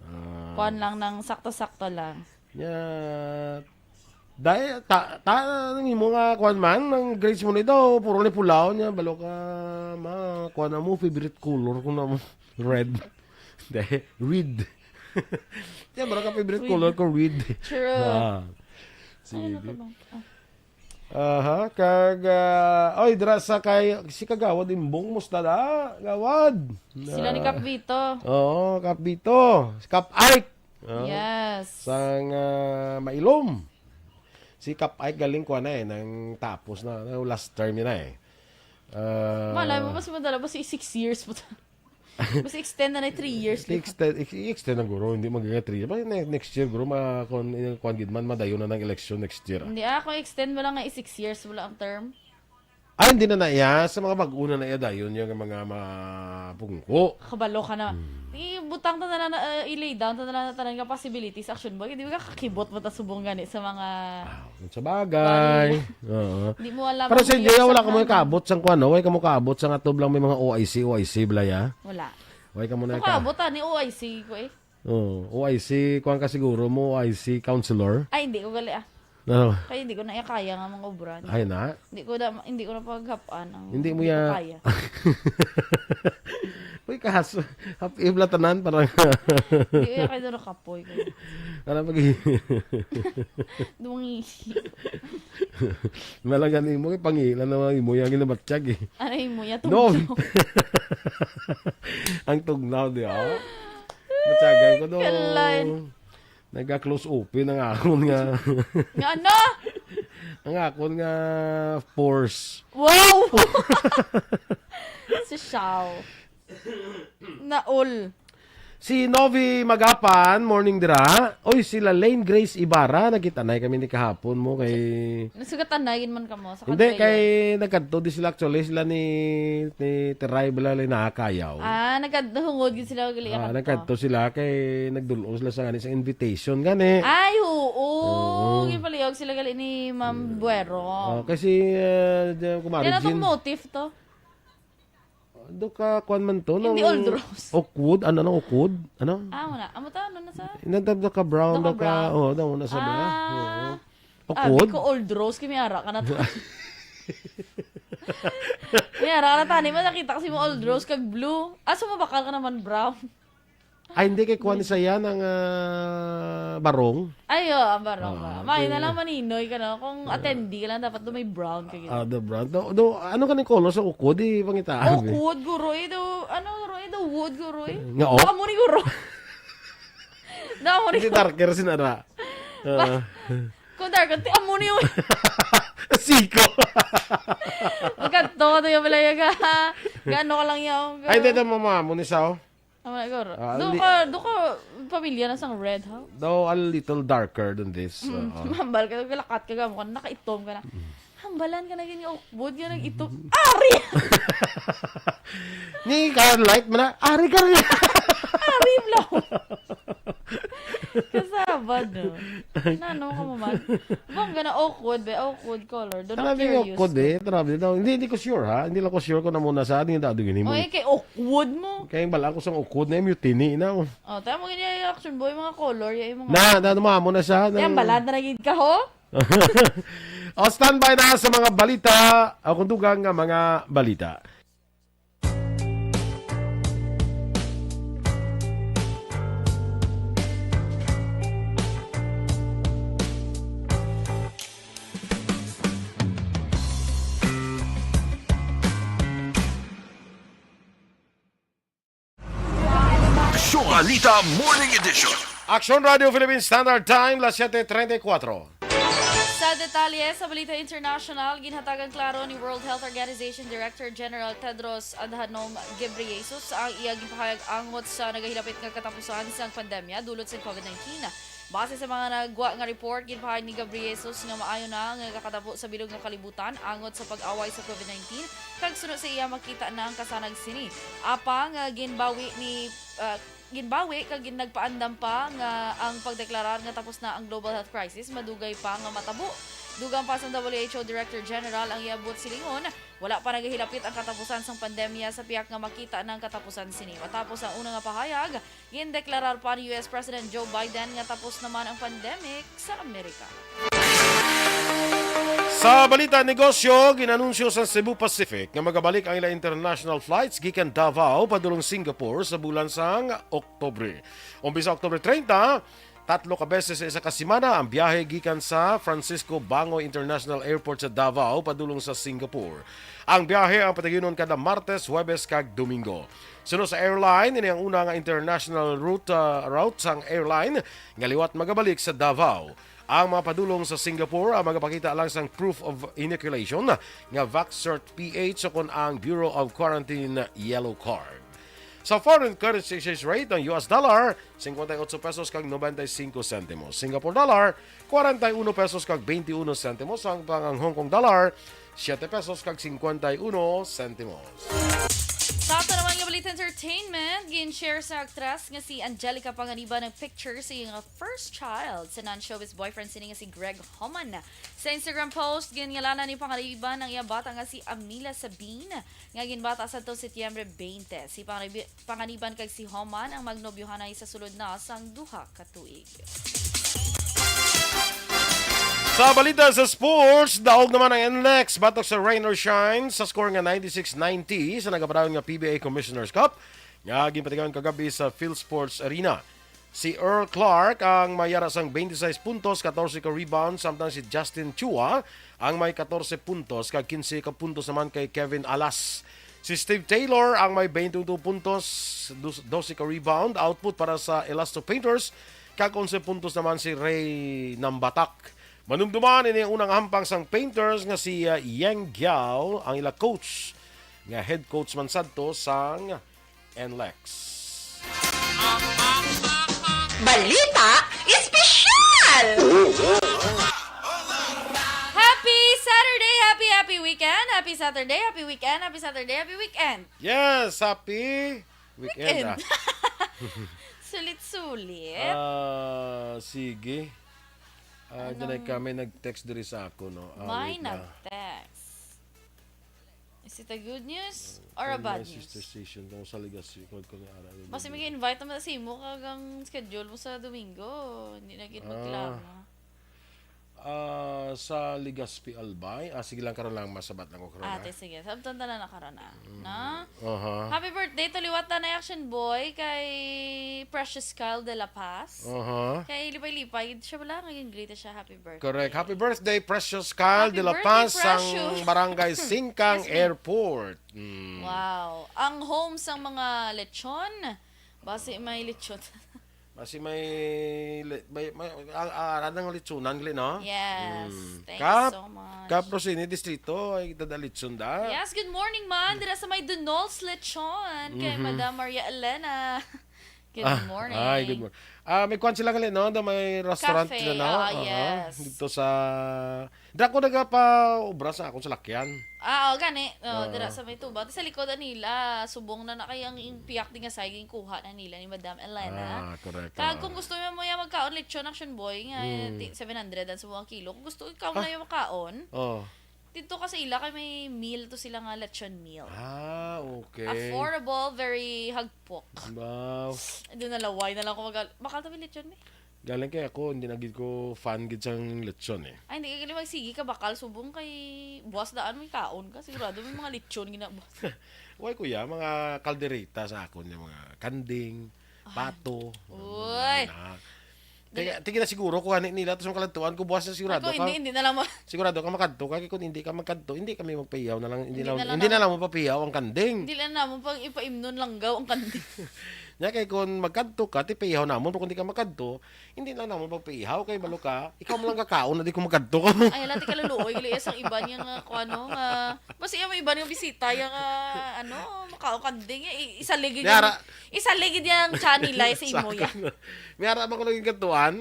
Ah. Kuwan lang ng sakto-sakto lang. Nya, Dahil, ta, ta, ang imo nga, kuwan man, ang grades mo ni daw, puro ni pulaw niya, balo ka, ma, kuwan na mo, favorite color ko na mo, red. Dahil, red. Yan, balo ka favorite Red. Color ko, red. True. Ah. Ano na Sige. to ba? Ah. Aha, kag, ah, oy, dira sa kay, si Kagawad Imbong, musta da? Gawad? Sila ni Ah. Kap Vito. Oo, Kap Vito. Si Kap Ike. Ah. Yes. Sang, ah, Mailom. Si Kap Ike galing ko na eh, nang tapos na, na last term yun na eh. Ah, Malay mo, mas madala pa si six years po. Mas extend na na three years. I-extend, i-, i-extend ang guro, hindi magiging three years. Ba, ne-, next year, guro, ma-, kung, kung gid man, madayon na ng election next year, ah. Hindi, ah, kung extend mo lang nga i-six years, wala ang term. Ah, hindi na na iya. Sa mga bag-o na na iya, dayon yung mga mapungko. Kabalo ka na. Hmm. Ibutang ta na lang na, uh, i-lay down ta na lang na tanan nga possibilities, action boy. Hindi ka kakibot mo ta subong gani sa mga Ah, sa bagay. Bali. Oo. Di mo alam Pero ang sa inyo, wala sa ka mo ano. Kaabot sang kuwan, no? Wala ka mo kaabot sang atob lang may mga O I C, O I C, Blaya? Wala. Wala ka mo na Ako ka- abot, ah, ni O I C ko eh. Oo, O I C, kuwan ka siguro mo, O I C counselor? Ay, hindi ko gali, ah. Ano? Kaya hindi ko na iya kaya nga mga obra. Ay na? Hindi ko na, hindi ko na paghap-an ang Hindi mo hindi ko ya- kaya. Uy, kaso, hap-, ibla tanan, parang Hindi ko iya kaya doon nakapoy ko. Parang pag- Dungi. Malagan mo, eh, pangilan na mga imo yung ginabatyag, eh. Ano yung mo? Ya No. Tugnaw. Ang tugnaw, di ba? Batyagan ko doon. Kalay. Nagka-close open ang akon nga. Nga ano? Ang akon nga force. Wow! Si Shao. Naol. Si Novi Magapan, morning dira. Oy, sila Lane Grace Ibarra, nagkita na kami ni kahapon mo kay Nasugat na yun man kamo sa Hindi, Kadbayo. Kay nagkadto di sila actually, sila ni, ni Teray Bala, ni Nakayaw. Ah, nagkadto, hungod gid sila gali Ah, nagkadto. Nagkadto sila kay nagdul-ong sila sa gani sa invitation gani. Ay, oo. Oo. Ginpalihog sila gali ni Ma'am Buero. Oh, kasi uh, kumari Kaya na tong Jean. Motif to. Do ka, kuwan man to, Hindi nang old rose. Oakwood? Ano, nang Oakwood? Ano? Ah, wala. Amo ta, ano na sa? Nagdagdag ka brown, Naka daw ka, brown. Oh, daw na sa ba? Ah. Oo. Abi Oakwood? Ko old rose, kay may ara ka na to. May ara ka na tani, man, nakita ko si mo old rose, kag blue. Ah, so mabakal ka naman brown. Ay, hindi kay kuwan sa yan ang ah, barong. Ay, oh, ang barong Ah, ba? May okay. Na lang maninoy ka na. Kung attendee ka lang, dapat do may brown ka gid. Ah, the brown. Do, do, ano ka ni color sa ukod? Di pangita. Ukod, guro, eh, do, ano, guro, eh, do wood, guro, eh. Nga, oh? Amo ni guro. Amo ni Hindi guro. Darker sinara. Ba? Ah. Kung darker, ti amo ni, oy. Siko. Magkadto ka to yung pala, yaga. Gano ka lang yaw, Ay, hindi, guro. Ito, mama, mo ni Sao. Tama na, guro. Ah, Do li- ka, do ka, pamilya na sang red, ha? Though a little darker than this. Mm, Oo. Hambal ka, galakat ka, gamo ka, nakaitom ka na. Hambalan ka na gini, oh, bud ka nag-itom. Ari! Ni ka light man na, ari ka rin. Ari, bro. Kasabad, no? Nano ka mo man? Bang gana awkward, be? Awkward color. Doon Tara, di curious awkward ko. Eh. Tara, di daw. Hindi, hindi ko sure, ha? Hindi lang ko sure kung namuna sa atin yung dado gini mo. Oy, kay awkward mo. Kaya yung bala ko sa awkward na yung mutiny na. Oh, Oh, tama gini yung action boy, mga color, yung mga Na, na, na, mo na siya. Kaya balad na nagid ka, ho? O, standby na sa mga balita. O, kung dugang nga mga balita. Aksyon Balita Morning Edition. Aksyon Radio Philippine Standard Time, las siete treinta y cuatro. Sa detalye sa Balita International, ginhatagan klaro ni World Health Organization Director General Tedros Adhanom Ghebreyesus ang iya ginpahayag angot sa nagahilapit nga katapusan sang pandemya dulot sa covid nineteen. Base sa mga nagwa nga report, ginpahayag ni Ghebreyesus nga maayo na nga nakatabo sa bilog nga kalibutan angot sa pag-away sa covid nineteen, kag suno sa iya makita na ang kasanag sini. Apang, ah, ginbawi ni, ah, ginbawi kag gin-, nagpaandam pa nga ang pagdeklarar nga tapos na ang global health crisis madugay pa nga matabo. Dugang pa sang W H O Director General ang iya buot silingon, wala pa nagahilapit ang katapusan sang pandemya sa pihak nga makita na ang katapusan sini. Matapos ang una nga pahayag, gindeklarar pa ni U S President Joe Biden nga tapos naman ang pandemic sa Amerika. Sa balita negosyo, ginanunsyo sa Cebu Pacific nga magabalik ang ila international flights gikan Davao padulong Singapore sa bulan sang Oktubre. Umpisa Oktubre treinta, tatlo ka beses sa isa ka semana ang biyahe gikan sa Francisco Bangoy International Airport sa Davao padulong sa Singapore. Ang biyahe ang padayonon kada Martes, Huwebes, kag Domingo. Suno sa airline, ini ang una nga international route, ah, route sang airline nga liwat magabalik sa Davao. Ang mga padulong sa Singapore ang magapakita lang sang proof of inoculation nga Vaxcert P H o kon ang Bureau of Quarantine Yellow Card. Sa foreign currency exchange rate, ang U S dollar, cincuenta y ocho pesos kag noventa y cinco centimos. Singapore dollar, cuarenta y uno pesos kag veintiuno centimos. Ang pang ang Hong Kong dollar, siete pesos kag cincuenta y uno centimos. Sa ato naman nga balita entertainment, gin-share sa aktres nga si Angelica Panganiban ang picture sa iyang first child sa non-showbiz boyfriend sini nga si Greg Homan. Sa Instagram post, ginngalanan ni Panganiban ang iya bata nga si Amila Sabine, nga ginbata sa Setyembre twenty. Si Pangaribi-, Panganiban kag si Homan ang magnobyohanay sa sulod na sang duha ka tuig. Sa balita sa sports, daog naman ang N L E X batok sa Rain or Shine sa score nga ninety-six ninety sa nagapadayon nga P B A Commissioner's Cup nga ginpatigayon kagabi sa Field Sports Arena. Si Earl Clark ang may yara sang twenty-six puntos, katorse ka rebound, samtang si Justin Chua ang may katorse puntos, kag kinse ka puntos naman kay Kevin Alas. Si Steve Taylor ang may twenty-two puntos, dus-, dose ka rebound, output para sa Elasto Painters, kag onse puntos naman si Ray Nambatak. Manumduman, ini ang unang hampang sang Painters nga si, ah, Yang Giao, ang ila coach, nga head coach man sadto sang N L E X. Balita Espesyal! Happy Saturday! Happy, happy weekend! Happy Saturday! Happy weekend! Happy Saturday! Happy weekend! Yes! Happy weekend, ah. Sulit-sulit. Ah, sige. Ah, Anong ganay ka, may nag-text diri sa ako, no? Ah, May wait na. nag-text. Is it a good news or a From bad my news? Sister station, kung sa Legazpi, kung, kung ara, Basta may invite naman sa imo kag ang schedule mo sa Domingo. Hindi na gid Ah. magklaro. Ah, sa Legazpi, Albay. Ah, sige lang, karon lang, masabat lang ko karon, ah. Ate, sige. Sabton ta na na karon, ah. Mm. Na? Aha. Happy birthday to liwat na Action Boy kay Precious Kyle de la Paz. Aha. Kay Lipay-Lipay, siya wala nga gin-greet siya, happy birthday. Correct. Happy birthday, Precious Kyle Happy de la birthday, Paz, sang Precious. Barangay Singkang Yes, ma'am. Airport. Mm. Wow. Ang home sang mga lechon. Basi may lechon. Basi may le-, may, may, ah, ah, aran ng lechonan, gali, no? Yes. Mm. Thank you Kap, so much. Kap Rosini Distrito, ay dada lechon da. Yes, good morning, man. Dira sa may Dunol's Lechon kay Mhm. Madam Maria Elena. Good Ah, morning. Ay, good morning. Ah, may kwan sila gali, no? Da may restaurant Cafe, sila, no? ah, Oo. yes. Dito sa, da ko nagapaubra sa akong salakyan. Ah, oh, gani. Oh, Ah. dira sa may tuba. Sa likod nila, subong na na kay ang piyak di nga saging kuha na nila ni Madam Elena. Ah, correct. Kag Ah. kung gusto mo ya magkaon lechon Action Boy nga Mm. ti-, seven hundred ang subong ang kilo. Kung gusto ikaw Ah. na yung makaon, Oh. dito ka sa ila kay may meal to sila nga lechon meal. Ah, okay. Affordable, very hagpok. Wow. Doon na laway na lang ako mag-, bakal to may lechon, eh. Galing kay ako, hindi na gid ko fan gid sang lechon, eh. Ay, hindi ka gali magsigi ka bakal subong kay buwas daan may kaon ka. Sigurado may mga lechon gina buwas. Why, kuya? Mga kaldereta sa akon, yung mga kanding, Ah. pato, Uy. mga na. Dali. Tiga, tiga na siguro ko, ani nila, tapos makaladtuan ko, buwas na sigurado Ay, ko, ka. hindi, hindi na lang ma- Sigurado ka makadto ka, kay kung hindi ka magkadto, hindi kami magpaihaw na lang, hindi Hindi na, na lang hindi na naman. lang mo papihaw ang kanding. Hindi lang naman pag ipaimnon langgaw ang kanding. Nya kay kung magkadto ka, ti paihaw namon, pero kung di ka magkadto, hindi lang namon pagpaihaw, kay balo ka, ikaw mo lang kakaon na di ko magkadto ka. Ay, hala, ti kaluluoy, gali, sang iban nga, nga, kung ano, nga, basta yung may iban nga bisita, yung, ah, ano, makaon kanding, eh, i-, isaligid Yara. yung, isaligid yung tiyan nila, eh, sa imo, Sakto ya. na. May ara man ko naging kadtuan,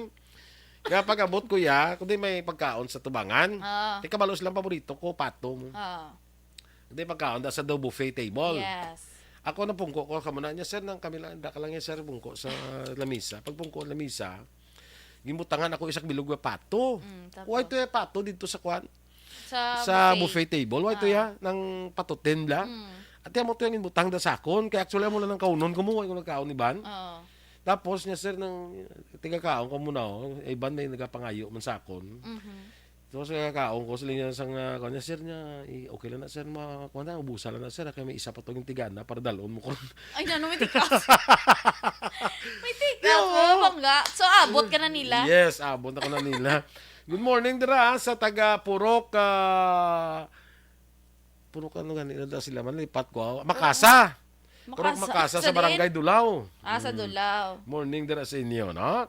nga pag-abot ko ya, kundi may pagkaon sa tubangan. Ah. Ti kabalo silang paborito ko, pato mo. Ah. Hindi pagkaon, da sa daw buffet table. Yes. Ako na pungko ko, kamo na niya, "Sir, nang kami lang, da ka lang yan, sir, pungko sa lamisa." Pag pungko ang lamisa, gimbutangan ako isa ka bilog nga pato. Mm, tapos? Why to yung pato dito sa kwan? Sa Sa buffet. buffet table, why to Ah. ya? Nang patutin la? Mm. At yan mo to yung gimbutang da sa akon. Kaya actually, amo lang nang kaunon ko mo, why ko nagkaon iban? Oo. Tapos niya, "Sir, nang tigakaon ka muna, oh." Iban na yung nagapangayo man sa akon. Mhm. So, sa kakaon ko, sila niya sang, ah, kuwan niya, "Sir," niya, "i-, okay lang na, sir, ma-, kuwan na, ubusan lang na, sir, ah, kay may isa pa tong tigana para dalon mo ko." Ay, nano, may take out. May take out. Oo. Ano bang nga? So, abot ka na nila? Yes, abot na ko na nila. Good morning, dira, ah, sa taga Purok, ah, Purok ano gani na sila man, lipat ko, ah. Makasa. Purok Makasa. Makasa sa Sa diin? Barangay Dulao. Ah, sa Mm. Dulao. Morning dira sa inyo, no?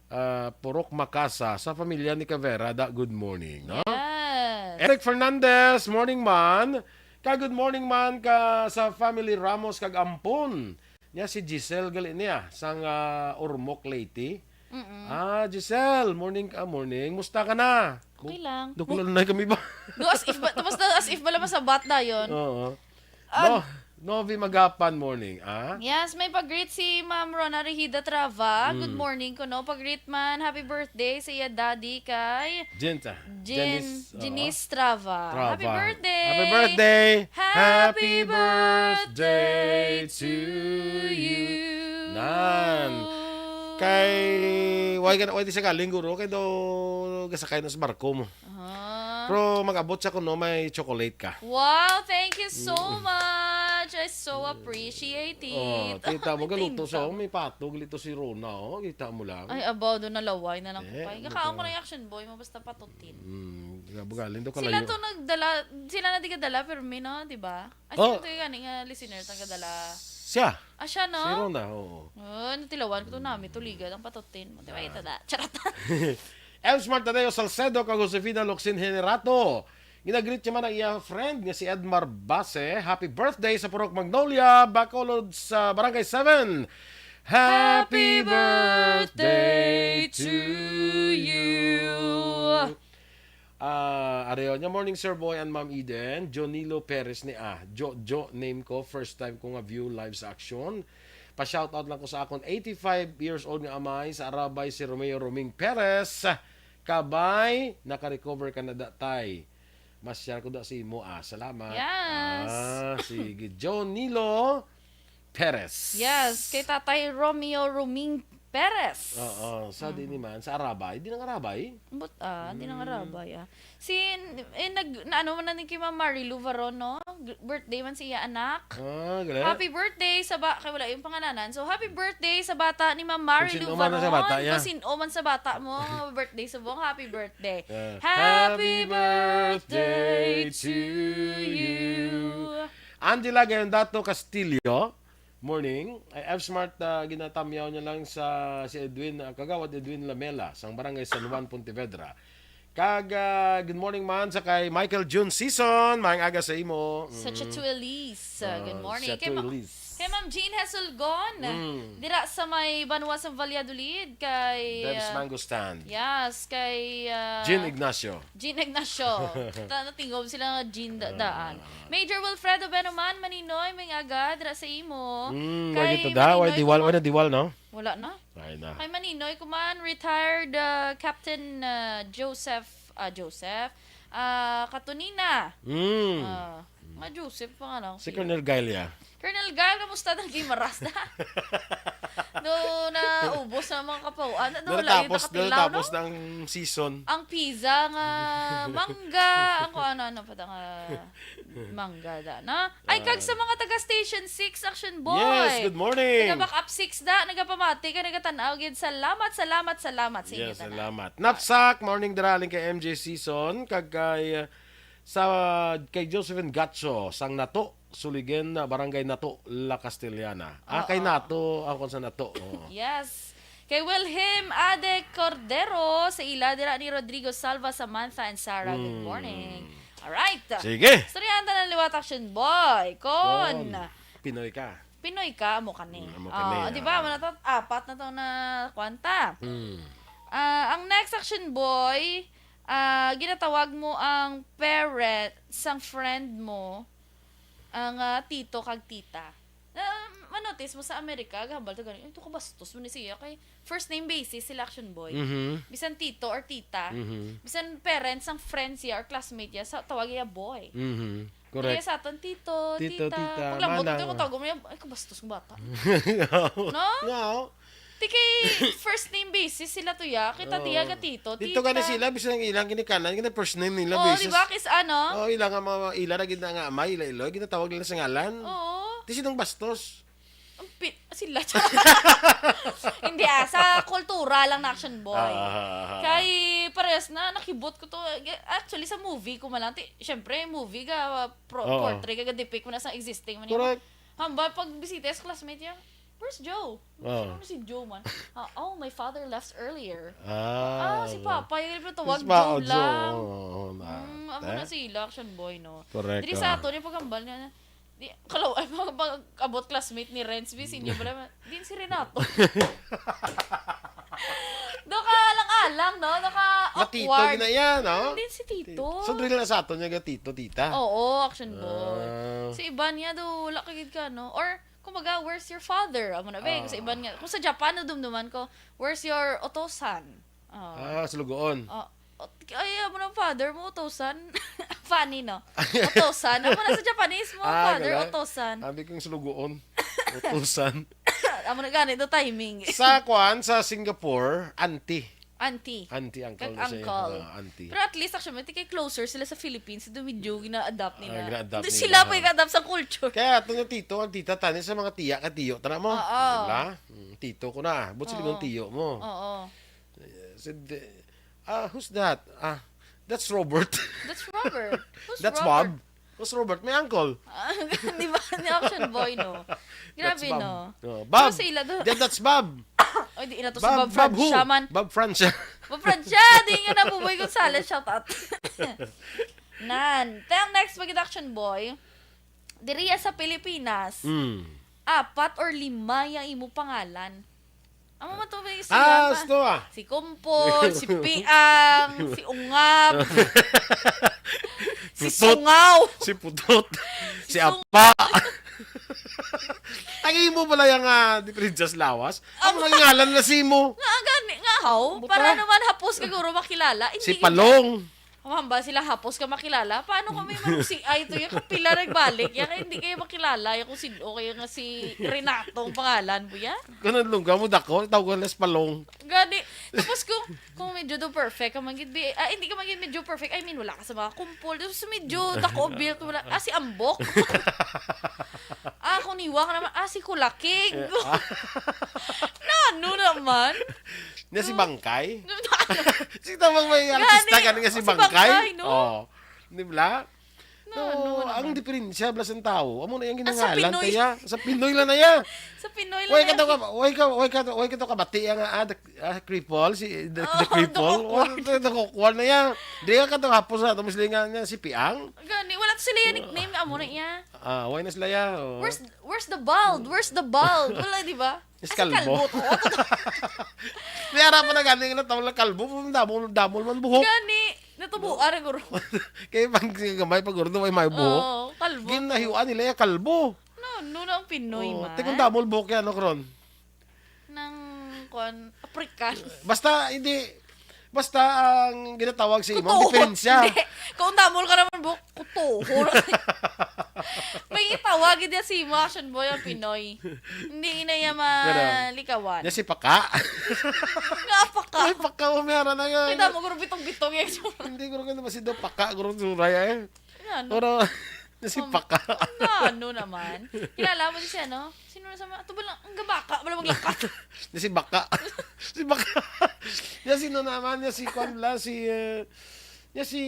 Ah, Purok Makasa, sa pamilya ni Cavera, da, good morning, no? Yes. Eric Fernandez, morning man. Ka good morning man ka sa family Ramos kag Ampon. Niya si Giselle gali niya sang, ah, Ormoc, Leyte. Mm-mm. Ah, Giselle, morning ka, morning. Musta ka na? Okay lang. Dukol na kami ba? Do as if ba, tapos na as if ba lang masabat dayon? Oo. Ah, No, Novi Magapan morning, ah? Yes, may pag-greet si Ma'am Rona Rehida Trava. Good Mm. morning ko, no? Pag-greet man, happy birthday sa iya daddy kay Jenta. Jin-, Janice, oo. Janice Trava. Trava. Happy birthday! Happy birthday! Happy Happy birthday birthday to to you. you. Nan. Kay, why ka na, why di siya galing, guro? Kay daw gasakay na sa barko mo. Ah. Pero mag-abot siya kung no, may chocolate ka. Wow, thank you so Mm. much. I so appreciate Oh, it. kita mo, May galuto sa, tingkang. oh, may patog, lito si Rona, oh, kita mo lang. Ay, abaw, doon nalaway na lang ko Eh, kay. ano Kakaon ko ka? na yung Action Boy mo, basta patutin. Mm, grabe galing daw Sila kalayo. to nagdala, sila na di kadala, pero may no, di ba? Ay, Oh. sino to yung gani nga listener, tagadala? Siya. Ah, siya, no? Si Rona, oo. Oh, natilawan ko to nami, tuligan ang patutin mo. Di ba, Ah. ito da? Charot. Elsmar Tadeo Salcedo kag Josefina Locsin Generato. Ginagreet niya man ang iya friend nga si Edmar Base. Happy birthday sa Purok Magnolia, Bacolod sa Barangay seven. Happy Happy birthday birthday to to you. you. Ah, Areo niya, "Morning, Sir Boy and Ma'am Eden. Jonilo Perez ni, ah, Jo, Jo name ko. First time ko nga view live sa aksyon. Pa-shoutout lang ko sa akon eighty-five years old nga amay sa Arabay, si Romeo Roming Perez. Kabay, naka-recover ka na, da, tay. Ma-share ko da sa imo, ah. Salamat." Yes. Ah, sige. Jonilo Perez. Yes, kay Tatay Romeo Roming Perez. Oo, sa Mm. di ni man, sa Arabay. Di nang Arabay? But, ah, di nang Mm. Arabay, ah. Si, eh, nag, na, ano man na ni kay Ma'am Marilu Varon, no? G-, birthday man siya, anak. Ah, gali. Happy birthday sa ba-, kay wala yung pangananan. So, happy birthday sa bata ni Ma'am Kung Marilu sino man sa Varon. bata, yeah. Kung sino man sa bata mo, birthday subong, happy birthday. Yeah. Happy Happy birthday birthday to to you. you. Angela Gayon Dato Castillo, morning. Ay, F Smart, ah, ginatamyaw niya lang sa si Edwin, ah, Kagawad Edwin Lamela, sang Barangay San Juan, Pontevedra. Kag, ah, good morning man sa kay Michael June Season. Maayong aga sa imo. Sa Mm. Chatuelis. Ah, good Ah, morning. Kay Ma-, Chatuelis. kay Ma'am Jean Hesulgon. Mm. Dira sa may banwa sa Valladolid. Kay, Debs ah, Mango Stand. yes, kay, ah, Jean Ignacio. Jean Ignacio. Ta-, natingog sila nga Jean da-, Ah. daan. Major Wilfredo Benuman, Maninoy, maayong aga, dira sa imo. Mm, Kay wala gito da, wala Maninoy diwal, Kuman. wala diwal, no? Wala na. Ay na. Kay Maninoy Kuman, retired, ah, Captain, ah, Joseph, ah, Joseph, ah, Katunina. Mm. Ah, nga Joseph pa nga lang Si siya. Colonel Galia. Colonel Gal, kamusta na ang Guimaras na? No, naubos na ang mga kapaw-an. Ano, wala yung Natatapos, nakatilaw, natatapos no? na ang season. Ang pizza nga mangga, ang kung ano-ano pa nga mangga da, no? Ay, kag Ah. sa mga taga Station six, Action Boy. Yes, good morning. Taga Backup six da, nagapamati ka, nagatanaw gid. Salamat, salamat, salamat sa inyo Yes, tanan. salamat. Napsak, morning dira, halin kay M J Season, kag kay, uh, sa, kay Josephine Gacho, sang Nato, Suligen, uh, Barangay Nato, La Castellana. Ah, kay Oo. Nato, ako sa Nato. Oo. Yes. Kay Wilhelm Ade Cordero, sa ila dira ni Rodrigo Salva, Samantha, and Sarah. Good Mm. morning. Alright. Sige. Istoryahan ta na liwat, Action Boy. Kon Kon Pinoy ka. Pinoy ka, amo kani. Mm, amo Ah, kani, di ba? ah. Wala to, apat na to na kwanta. Mm. Ah, ang next, Action Boy, ah, ginatawag mo ang parent sang friend mo, ang, ah, tito kag tita. Na, manotice mo sa Amerika, gahambal to gani, "Ay, ito kabastos mo ni siya." Kay first name basis sila, Action Boy. Mhm. Bisan tito or tita, Mhm. bisan parents sang friends siya or classmate niya, sa, tawag niya boy. Mhm. Correct. Kaya sa aton, tito, Tito, tita. tita, Paglambot mana. Ito, kung tawag mo niya, "Ay, kabastos ng bata." No? No. Ti kay first name basis sila to ya. Kita Oo. Diya ga tito, Dito gani tita. Sila, bisan ang ilang ginikanan, gina first name nila Oo, basis. Di ba? Kis ano? Oo, ilang nga mga ila na gid na nga amay, ila iloy, ginatawag nila sa ngalan. Oo. Ti sinong bastos? Ang pi-, sila. Hindi ah, sa kultura lang na action boy. Ah, ah, ah, ah. Kay parehas na, nakibot ko to. Actually, sa movie ko man lang. Ti, syempre, movie ga, pro-, Oo. Portray ka, ga-depict mo na sa existing man yun. Correct. Hamba, pag bisita sa classmate niya, "Where's Joe?" Oo. "Sino si Joe man?" "Ah, oh, my father left earlier." Ah, Ah, si ano. Papa, yung tawag Mas Joe maod, lang. Oo, oo, na. Mm, amo na Te? Sila, action boy, no? Correct, Diri sa ah. Ato, yung paghambal niya, di, kalaw, ay, mga pag-abot classmate ni Renz, B, senior pala, din si Renato. Do ka alang-alang, no? Do ka Matito awkward. Gina yan, no? Din si Tito. So, drill na sa ato niya, ga tito, tita? Oo, action boy. Ah. Sa iba niya, do, wala ka gid ka, no? Or, kumbaga, "Where's your father?" Amo na, be. Kung sa Ah. Iban nga, kung sa Japan, no, dumduman ko, "Where's your otosan?" Oh. Ah, sa Lugoon. Oh, ot-, ay, amo na, "Father mo, otosan." Funny, no? Otosan. Amo na sa Japanese mo, Ah, father, gala. Otosan. Sabi kong sa Lugoon. Otosan. Amo na gani, the timing. Sa kwan, sa Singapore, auntie. Auntie. Auntie, uncle Kag na siya. Uncle. Ah, auntie. Pero at least, actually, may tikay closer sila sa Philippines. Ito medyo gina-adapt nila. Ah, gina-adapt Hindi nila, sila ha? Pa yung adapt sa culture. Kaya ito yung tito, ang tita, tani sa mga tiya, katiyo, tana mo. Oo. Diba? Mm, tito ko na. But sila Oo. Yung tiyo mo. Oo. Eh, said, eh, "Ah, who's that?" "Ah, that's Robert." That's Robert. Who's That's Robert? Bob. Who's Robert? My uncle. Ah, di ba? Ni action boy, no? Grabe, That's Bob. No? Oh, Pero Bob. Sa ila do- Then that's Bob. Ay, di ina to si Bob, Bob Bob who? Francia man. Bob Francia. Bob Francia, di nga na Buboy Gonzales, shout out. Nan. Te, ang next mag-action boy, diriya sa Pilipinas, Mm. Apat or lima ya imo pangalan. Amo man to, may Ah, istorya pa. Sto, ah. Si Kumpol, si Piang, si Ungab, si Putot. Sungaw. Si Putot. Si Si Sung- Apa. Ang imo pala yung, ah, di Princess Lawas. Ang Ang mga ngalan na si mo. Nga gani, nga haw. Buta. Para naman hapos ka guro makilala. Si Hindi Palong. Hamba sila hapos ka makilala. Paano kami mag-C I to yan? Kung pila nagbalik yan, kaya hindi kayo makilala. Yung kung sino kayo nga si Renato ang pangalan mo yan. Ganun lungga mo, dako. Tawag ko na si Palong. Gani. Tapos kung, kung medyo do perfect ka man gid, bi-, ah, hindi ka man gid medyo perfect. I mean, wala ka sa mga kumpol. Tapos medyo dako ang build, wala. Ah, si Ambok. Ah, kung niwa ka naman, ah, si Kulakig. Eh, ah. Na, ano naman? Na si Bangkay? Sige, tama, may Gani, artista ka nga si si Bangkay? Bangkay, no? Oh. Di ba? Na, No, ano naman? Ang diferensya, bla, sa tao. Amo na yung Ah, sa ginangalan Pinoy. Kaya. Sa Pinoy lang na yan. Sa Pinoy lang Way na ka to yan. Ka, way ka, way ka, way ka to kabati ang, ah, the, ah, cripple, si, the, Oo, the cripple. the awkward. Wala, the, the awkward na yan. Di ka to hapos na, tapos lingan niya, si Piang. Gani, wala to sila yung nickname, amo na iya. Ah, way na sila yan, oh. Where's, where's the bald? Where's the bald? Wala, di ba? Is Ah, si kalbo. Kalbo to. May harap pa na gani nga natawag na kalbo, damol, damol man buhok. Gani, natubuan ang guro. Kaya pag gamay, pag guro, may, may buhok. Oo, kalbo. Ginahiuan nila yung kalbo. No, no, no, ang Pinoy Oh, man. Te, kung damol buhok yan, no, Kron? Nang, kwan, African. Basta, hindi, basta ang ginatawag sa imo, ang Kutuhot. Diferensya. Hindi. Kung damol ka naman, buhok, kutuhot. May itawag, hindi si imo, action boy, ang Pinoy. Hindi na iya Pero, malikawan. Niya si Paka. Nga, Paka. Ay, Paka, umiyara na yan. Kita mo, guro, bitong-bitong yan. Hindi, guro, ganda ba si Do Paka, guro, suray, eh. Ano? Pero, niya si Um, Paka. Ano naman? Kilala mo siya, no? Sino na sa mga, ito ba lang, ang gabaka, wala maglakat. Niya si Baka. Si Baka. Niya sino naman? Niya si Kwan bla, si, eh, niya si,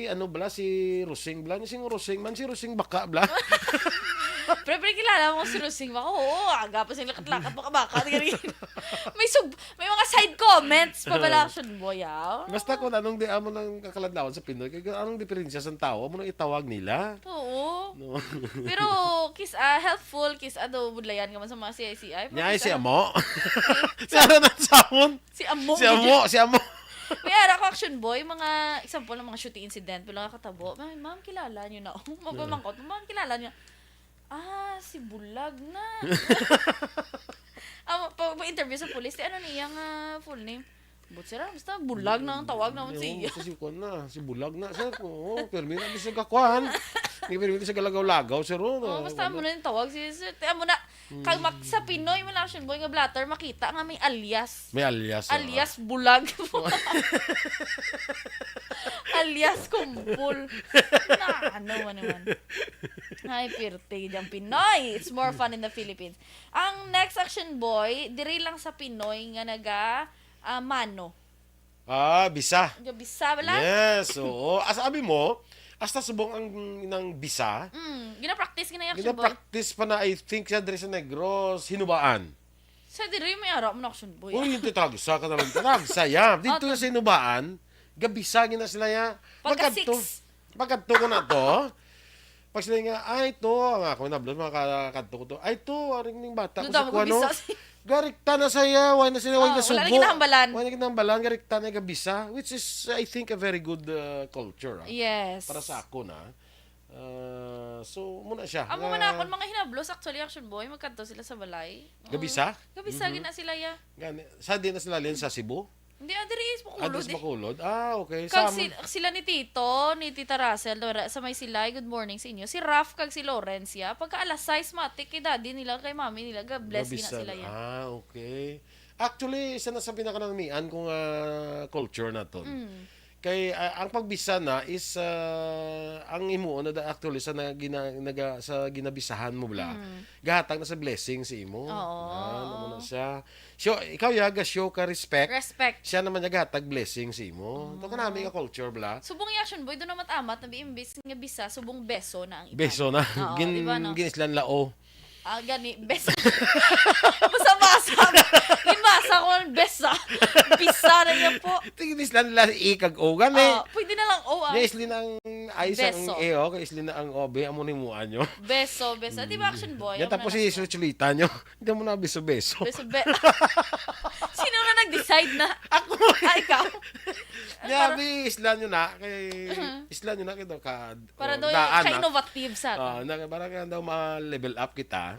ano bla, si Rosing bla. Niya si Rosing man, si Rosing Baka bla. Pre, pre, kilala mo si Rosing Baka? Oo, aga pa sila lakat-lakat, baka-baka. May sub, may mga side comments pa pala, action boy, ah. Basta kung anong di amo ng kakaladlawan sa Pinoy, kaya anong diferensya sa tao, amo nang itawag nila. Oo. No. Pero, kis, ah, helpful, kis, ah, daw budlayan ka man sa mga C I C I, pero Nya ay kis, si ah, Amo. Si ano na sound? Si Amo, Si Amo, si Amo. May ara ko, action boy, mga example ng mga shooting incident, pero nakakatabo. "Ma'am, ma'am, kilala niyo na." Mapamangkot, "Ma'am, kilala niyo na." "Ah, si Bulag na." Ah, pag interview sa police, ano niya nga full name? But sira, basta Bulag na ang tawag naman Oo, siya. Basta si Kwan na, si Bulag na. Sir, oo, permi na di siya kakwan. Hindi permi di siya galagaw-lagaw, sir, oh, Oo, basta ano. Amo na yung tawag. Si, si, amo na, Kag mak-, sa Pinoy man, Action Boy, nga blotter, makita nga may alias. May alias, oo. Alias bulag. Alias kumpol. Na, ano man naman. Ay, pirti diyang Pinoy. It's more fun in the Philippines. Ang next, Action Boy, diri lang sa Pinoy nga naga, ah, mano. Ah, bisa. Gabisa bala? Yes, oo. As abi mo, hasta subong ang nang bisa. Mm, gina-practice gina, Action Boy. Gina-practice pa na, I think, siya diri sa Negros, Hinubaan. Sa diri may ara mo na, Action Boy. Uy, hindi, tagsa ka naman. Tagsa, ya. Ah, dito tag- sa Hinubaan, gabisa gina sila, ya. Pagka Magkadto. Six. Pagkadto ko na to. Pag sila nga, "Ay, to," ang ako, nablos, mga ka-, kadto ko to. "Ay, to, aring ning bata ko Duda si mo, Kuwano." Bisa si Garikta na saya, way na sila, way Oh, na wala na sugo. Ginahambalan. Way na ginahambalan, garikta na gabisa, which is, I think, a very good, uh, culture, ah. Yes. Para sa ako na. Ah, so, muna siya. Amo man Nga akon mga hinablos, actually, Action Boy, magkadto sila sa balay. Gabisa? Oo. Gabisa, Mhm. Gina sila, ya. Gani, sa di na sila liyan sa Cebu? Hindi, ah, diri is Ah, Bacolod, di sa eh. Bacolod? Ah, okay. Kag Sa si-, amin sila ni Tito, ni Tita Russell, dora, sa may Silay, good morning sa inyo. Si Raf kag si Lawrence, ya. Pagka alas sais, matik kay daddy nila, kay mommy nila, ga-bless gina Gabisan. Sila, ya. Ah, okay. Actually, isa na sa pinakanamian kung, ah, culture naton. Mm. Kay, ah, ang pagbisa na is, ah, ang himuon na da-, actually, sa na-, gina-, naga-, sa ginabisahan mo, bala, Mm. gahatag na sa blessing sa imo. Oo. Yan, amo na siya. So, ikaw, ya, ga-show ka respect. Respect. Siya naman, ya, gahatag blessing sa imo. Ito ka Mm. nami ka culture, bala. Subong ya, Action Boy, doon naman amat na bi-, imbis nga bisa, subong beso na ang iba. Beso na. Oo, Gin-, di ba, no? Ginislan lao. Ah, gani, besa. Basa-basa. Ginbasa ko ang besa. Bisa na niya po. Tingin sila nila i kag o, gani. Ah, pwede na lang o, ah. Niya isli ng I sa ang Beso. E, oh. Kay isli na ang O, be, amo ni muan nyo. Beso, beso. Di ba, Action Boy? Yan, Ang tapos mga si nasa- Suchulita nyo. Hindi mo na beso-beso. Beso, be-, sino na nag-decide na? Ako. Ah, ikaw? Niya, Para bi, isla nyo na. Kay, Mhm. isla nyo na. Kay daw ka, Para oh, daw daan ka na. Innovative sa Ah, atin. Na, para ka daw ma-level up kita.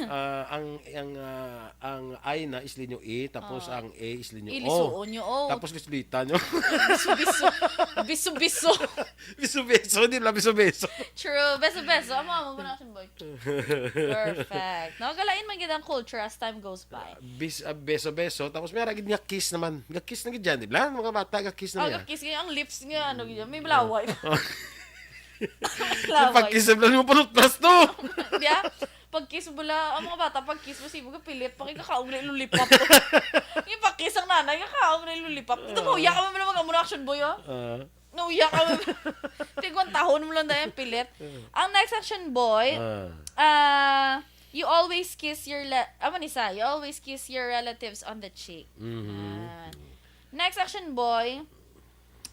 Ah, ang, ang, ah, ang I na isli nyo E, tapos Ah. Ang A isli nyo O. Ilisuon nyo, oh. Tapos lislita nyo. Biso-biso. Biso-biso. Biso-biso, di lang biso-biso. True. Beso-beso. Amo, amo, amo na, Action Boy. Perfect. No, galain man gid ang culture as time goes by. Bis-, ah, beso-beso, tapos may ara gid nga kiss naman. Ga-kiss na gid yan, di ba? Mga bata, ga-kiss na Oh, yan. Ga-kiss nga, ang lips nga, ano, gid yan, may balaway. Oh. Balaway. Yung pag-kiss, wala mo panutras to. Di, ah? Pag-kiss mo la, ang mga bata, pag-kiss mo, sibo ka pilit, pakikakaon na yung lollipop. Yung pag-kiss ang nanay, kakaon na yung lollipop. Ito mo, Ah. Yak mo lang mag-amo na, Action Boy, oh. Ah. Nauya ka. Tigwan tahon mo lang dahil pilit. Ang next, Action Boy, Ah. ah, you always kiss your le-, amo ni sa, you always kiss your relatives on the cheek. Mhm. Ah. Next, Action Boy,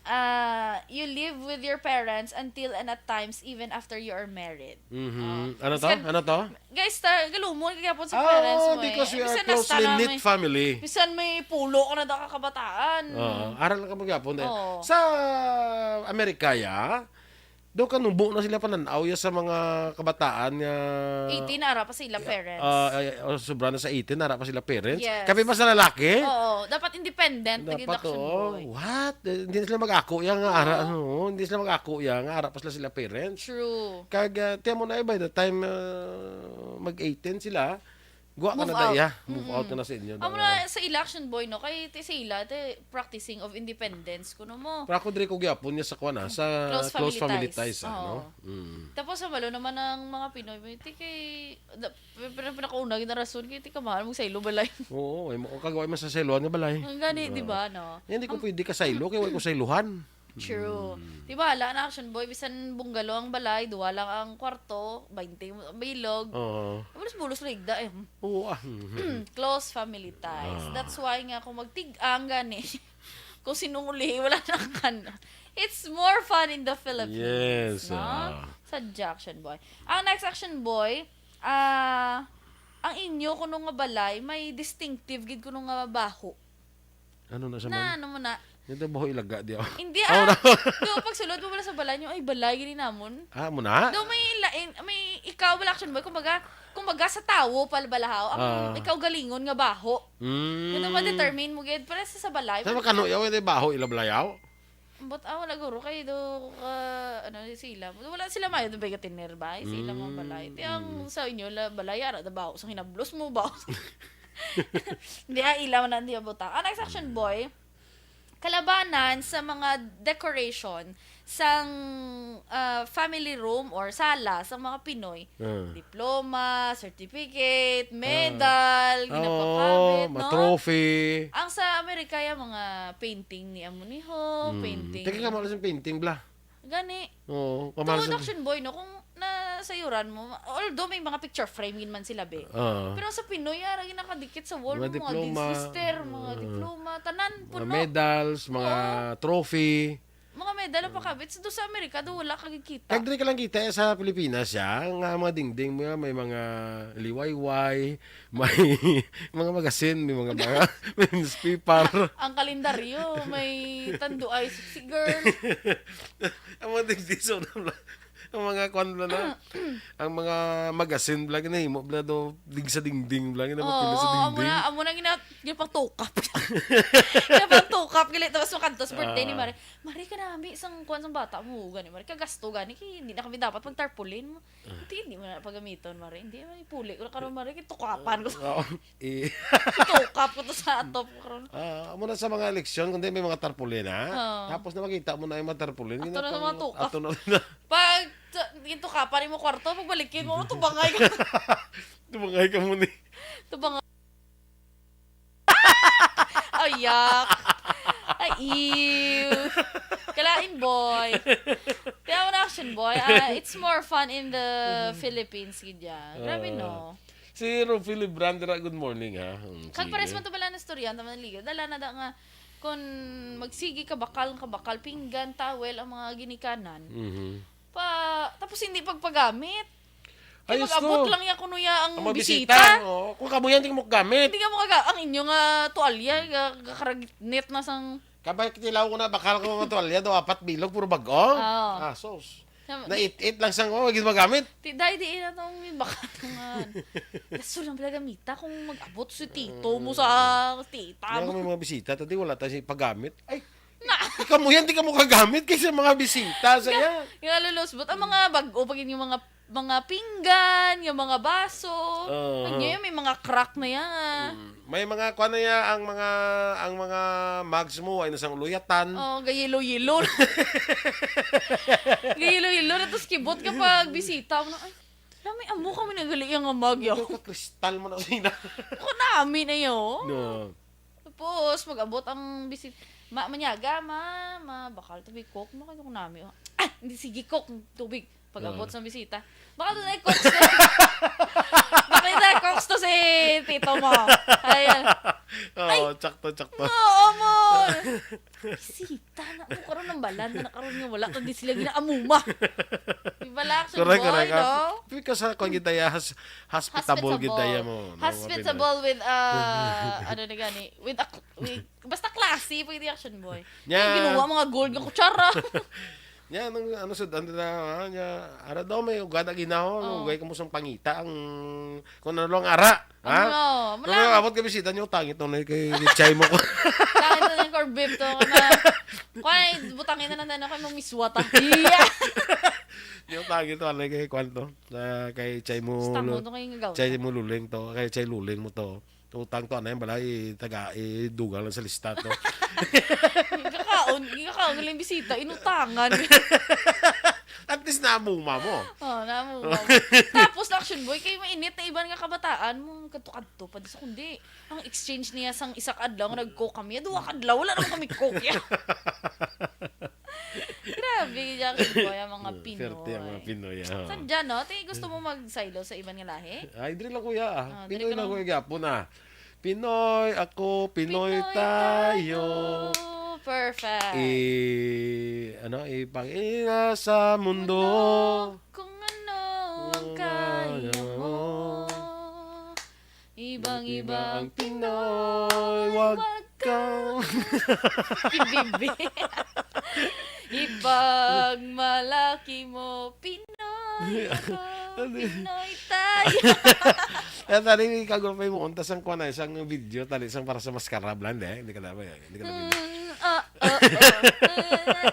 ah, you live with your parents until and at times even after you are married. Mhm. Ah. Ano to? Bisan Ano to? Guys, ta-, galumon ka gyapon sa Ah, parents mo, eh. Because we are Bisan closely nasta na knit may, family. Bisan may pulo ka na da ka kabataan. Oo, aral lang ka mo gyapon, eh. Oo. Sa Amerika, ya, daw kanubo na sila pananaw, ya, sa mga kabataan nga Eighteen, ara pa sila parents. Ah, ay, oh, sobra na sa eighteen, ara pa sila parents. Yes. Kami pa sa lalaki? Oo, dapat independent, Dapat, naging action oo. Boy. What? Eh, hindi na sila mag-ako, ya, nga ara, Ah. ano, hindi sila mag-ako, ya, nga ara pa sila, sila parents. True. Kag, ah, tiyan mo na, eh, by the time, ah, mag-eighteen sila, guwa ka Move na out. Daya. Move Mm-mm. Out ka na sa inyo. Amo na sa ila, action boy, no? Kay ti sa ila, ti practicing of independence, kuno mo. Pero ako diri ko gyapon niya sa kuwan, ah, sa Close close family family ties. Ties, ah, Oo. No? Mm. Tapos, sa malo naman ang mga Pinoy, ti kay, da-, pin-, pin-, pinakauna, gid na rason, kay ti kamahal mong saylo balay. Oo, ay mo, kag wa man sa saylohan nga balay. Ang gani, Oo. Di ba, no? Hindi ko Ang pwede ka saylo, kay wa ko saylohan. True. Mm. Di ba, hala na, action boy, bisan bungalow ang balay, duwa lang ang kwarto, baynte ang bilog. Oo. Bulos-bulos lang igda, eh. Oo, ah. Mhm. Close family ties. Ah. That's why nga kung magtig-ang gani, kung sinong ulihi, wala na kan. It's more fun in the Philippines, Yes, no? Ah. Sa action boy. Ang next action boy, ah, ang inyo kuno nga balay, may distinctive gid kuno nga baho. Ano na siya, Na, ma'am? Ano mo na? Dito ba ho ilaga di ako? Hindi, Oh, ah. No. Do, pag sulod mo wala sa balay nyo, ay, balay, gini namon. Ah, mo na? Do, may lain, may ikaw, wala action boy. Kumbaga, kumbaga sa tawo, pala balahaw, ang Ah. ikaw galingon nga baho. Mm. Ito ma-determine mo, gid. Para sa, sa balay, Sa wala makano, yaw, ito baho, ila balayaw? But, ah, wala guro. Kay do, ka, ano, Sila, wala sila mayo ba gatiner ba? Sila mga balay. Ti ang Mm. sa inyo, la, balay, ara, da ba? Sa hinablos mo ba? Di, ah, ilaw na, di, ah, butang. Ang next action, boy, kalabanan sa mga decoration sang ah, family room or sala sa mga Pinoy. Ah. Diploma, certificate, medal, Oo, ginapakabit, ma no? Trophy. Ang sa Amerika, yung mga painting ni amo ni ho, Mm. painting. Teka ka, malas yung painting, bla. Gani. Oo, Tuod, kamalas yung... action boy, no? Kung nasayuran mo, although may mga picture frame gid man sila, be. Ah. Pero sa Pinoy, ara, ginakadikit sa wall Mga mo, mga diploma. Sister, mga Ah. diploma, tanan po, Mga no? medals, mga trophy. Mga medal ang pakabit. So, doon sa Amerika, doon wala kagikita. Kag diri ka lang kita eh, sa Pilipinas siya, nga mga dingding mo yan, may mga liwayway, may mga magasin, may mga mga, may newspaper. Ang kalendaryo, may Tanduay, Sexy Girl. Ang mga dingding sa una, ang mga kwan bla na, ang mga magasin bla, ginahimo bla do, dig sa dingding bla, ginapapila sa Oo, amo dingding. na, amo na gina, ginapangtukap. Ginapangtukap, gali, tapos makantos birthday ni Ah. Mare. Mare, kanami, isang kwan sang bata mo, gani, Mare, kagasto, gani, kay hindi na kami dapat magtarpaulin. Hindi, hindi mo na pagamiton, Mare. Hindi, Mare, puli ko na karon, Mare, kay tukapan ko. Oo. Eh, Tukap ko to sa atop ko karon. Ah, amo na sa mga eleksyon, kundi may mga tarpaulin, ha? Oo. Tapos na makita mo na yung mga tarpaulin. Ato na sa mga tukap. Ato na na. Pag t- yung tukapan mo kwarto, pagbalikin mo, tubangay ka. Tumangay ka mo ni. Tubangay. Ayak. Ay, ew. Kalain, boy. Kaya mo na action, boy. Ah, it's more fun in the Philippines, gid ya. Grabe, Ah. no? Si Rufi Librandera, good morning, ha? Mm, Kag sige. Pares man to bala na istorya, tama na ligaw. Dala na da nga, kung magsigi ka bakal, ka bakal, pinggan, towel, ang mga ginikanan. Mhm. Pa, tapos hindi pagpagamit. Kay Ayos mag-abot to. lang ya kuno ya ang, Ang mga bisita. bisita, oh, kung kamo yan, di mo gamit. Hindi ka mo kaga, ang inyo nga tuwalya, ga- gakaragnet na sang... Kabay, kitilaw ko na, bakal ko nga tuwalya, do apat bilog, puro bag-o. Oo. Ah, sos. Nam- Nait-it lang sang, oh, hindi magamit. Ti day di na tong bakal nga. Daso lang pala gamita kung mag-abot si tito mo sa tita Kaya mo. may mga bisita, tadi wala tayo sa paggamit. Ay, ikaw mo yan, di ka mo kagamit kaysa mga bisita sa iya. Nga lulusbot. Ang mga bag-o, pag yung mga mga pinggan, yung mga baso. Oo. Ano yun, may mga crack na yan. Mm. May mga, kuha na ya, ang mga, ang mga mugs mo, ay nasang luyatan. Oh, gayelo-yelo. Gayelo-yelo. Na tapos kibot kapag bisita mo na, ay, lami amo kami nagali yung mga mug, yo. Ito ka kristal mo na sina. Ako namin na yun. No. Tapos, mag-abot ang bisit. Ma, manyaga, ma, ma, bakal to be coke mo, kaya ko nami. Ah, hindi, sige, coke, tubig. Pag-abot Ah. sa bisita. Bakal to na coke to. Bakal to coke to si tito mo. Ayan. Oo, tsakto, tsakto. Oo, mo. Bisita na mo, karon ang balan na karon nga wala, kundi sila ginaamuma. Di ba, action Correct, boy, correct. no? Ah, because sa kung gitaya, has, hospitable Hospitable. gitaya mo. No? Hospitable with, uh, ano na gani, with a, with, basta classy, pwede action boy. Yeah. Yung ginawa mga gold nga kutsara. Yan, ang ano sa danda na, ah, niya, ara daw may ugada ginaho, Oo. ugay ka mo sang pangita ang kung ano lang ara, ha? Ano, Kung mula- may abot ka bisita niyo, tangit nung kay, kay chay mo ko. Tangit na yung corned beef to, na, kuwan, butangin na lang tayo, kay mamiswa ta. Yeah! Niyo tangit to, ano kay kwan to? Sa kay chay mo, Basta mo lu- to kayo nga gawin. Chay mo luling to, kay chay luling mo to. Utang to, ano yan, bala, itaga, idugang lang sa lista to. Gikaon, gikaon lang bisita, inutangan. At least naamuma mo. Oh, namu. Tapos, action boy, kay mainit na iban nga kabataan mo, kadto-kadto pa di sa kundi. Ang exchange niya sang isa ka adlaw nga nagko kami, duha ka adlaw, wala naman kami coke ya. Grabe, action boy, ang mga Pinoy. Swerte ang mga Pinoy, ah. Sadya, no? Ti, gusto mo magsaylo sa iban nga lahi? Ay, diri lang, kuya, ah. Ah, diri Pinoy ka lang, lang. Kuya, gihapon, ah. Pinoy, Pinoy tayo. Perfect. I, ano, ipangina sa mundo. Kung ano ang kaya mo. Ibang-iba ang Pinoy, wag kang Bibi. Ipagmalaki mo, Pinoy ako, Ano yun? Pinoy tayo. Kaya tali, ikaw pa mo unta sang kuan, isang video, tali, isang para sa mascara blonde, eh. Hindi ka na ba yan? Hindi ka na ba yan? Mm, oh, oh, oh.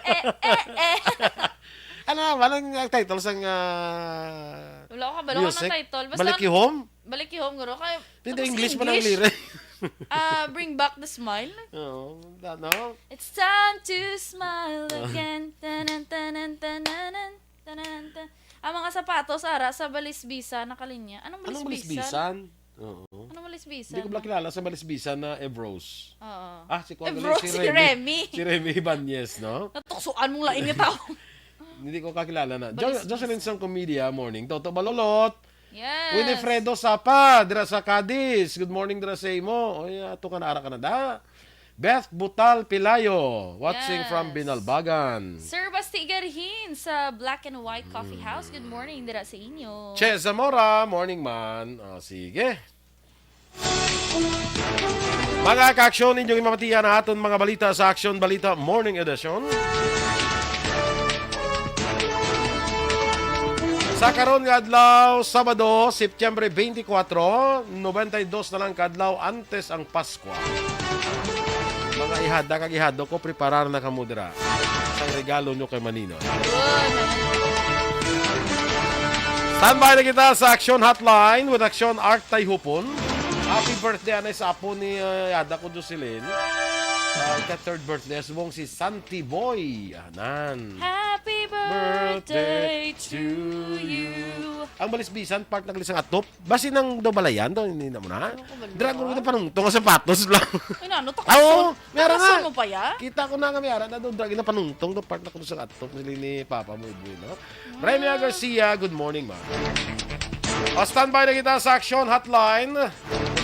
Eh, eh, eh. Ano, walang ang title sang, ah, Wala ko kabalo ka music? ng title. Basta Balik You Home? Balik You Home, guro. Kaya, Hindi, tapos English man ang English. lyric. Ah, Bring Back the Smile. Oo, ano? It's time to smile again. Tanan, tanan, tananan, tanan, tan- Ang mga sapatos, ara, sa balisbisa, nakalinya. Anong Anong balisbisan? balisbisan? Oo. Anong balisbisan? Hindi ko pala kilala sa balisbisan na Evrose. Oo. Ah, si Kuya Evrose, si si Remy. Remy. Si Remy Ibanez, no? Natuksoan mong lain nga tao. Hindi ko kakilala na. Jo- Balisbisa. Jocelyn Sangcomedia, morning. Toto Balolot. Yes. Winifredo Sapa, dira sa Cadiz. Good morning, dira sa imo. Oy, ato ka na, ara ka na da. Beth Butal Pilayo, watching from Yes. Binalbagan. Sir Basti Garhin sa Black and White Coffee House. Good morning, dira sa inyo. Che Zamora, morning man. O, sige. Mga ka-aksyon, inyong imamatian na aton mga balita sa Aksyon Balita Morning Edition. Sa karon nga adlaw, Sabado, Setyembre twenty-four, ninety-two na lang ka adlaw antes ang Pasko. Mga ihada kag ihado ko, preparar na kamo dira. Sang regalo nyo kay Manino. Standby na kita sa Aksyon Hotline with Aksyon Art Tayhupon. Happy birthday, anay, sa apo ni, uh, yada ko, Jocelyn. Uh, ka third birthday, subong si Santi Boy. Anan. Happy birthday to you. Ang balisbisan, part na gali sang atop. Basi nang daw balayan daw, hindi na mo na. Ano ko ba, Dragon Lord? Kita panungtong sa sapatos lang. Ay, nano, takot. Ah, oo, meron Takot na. Mo pa ya? Kita ko na nga may ara na doon, drag na panungtong doon, part na ko sa atop ni, ni Papa mo, Edwin, no? Remia Garcia, good morning, ma. O, standby na kita sa Aksyon Hotline.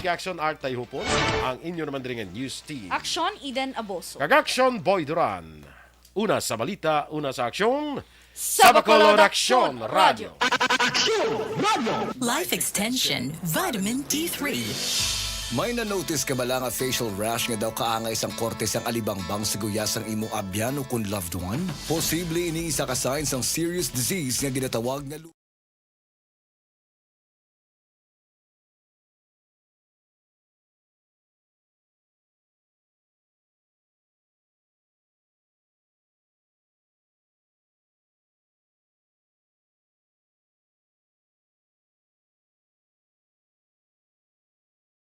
Kay Aksyon Art Tayhupon, ang inyo naman diri nga news team. Aksyon Eden Aboso. Kag Aksyon Boy Duran. Una sa balita, una sa aksyon. Sa Bacolod Aksyon Radio. Life Extension Vitamin D three. May na-notice ka bala nga facial rash nga daw kaangay sang korte sang alibangbang sa guyas sang imo abyan o kon loved one? Posible ini isa ka sign sang serious disease nga ginatawag nga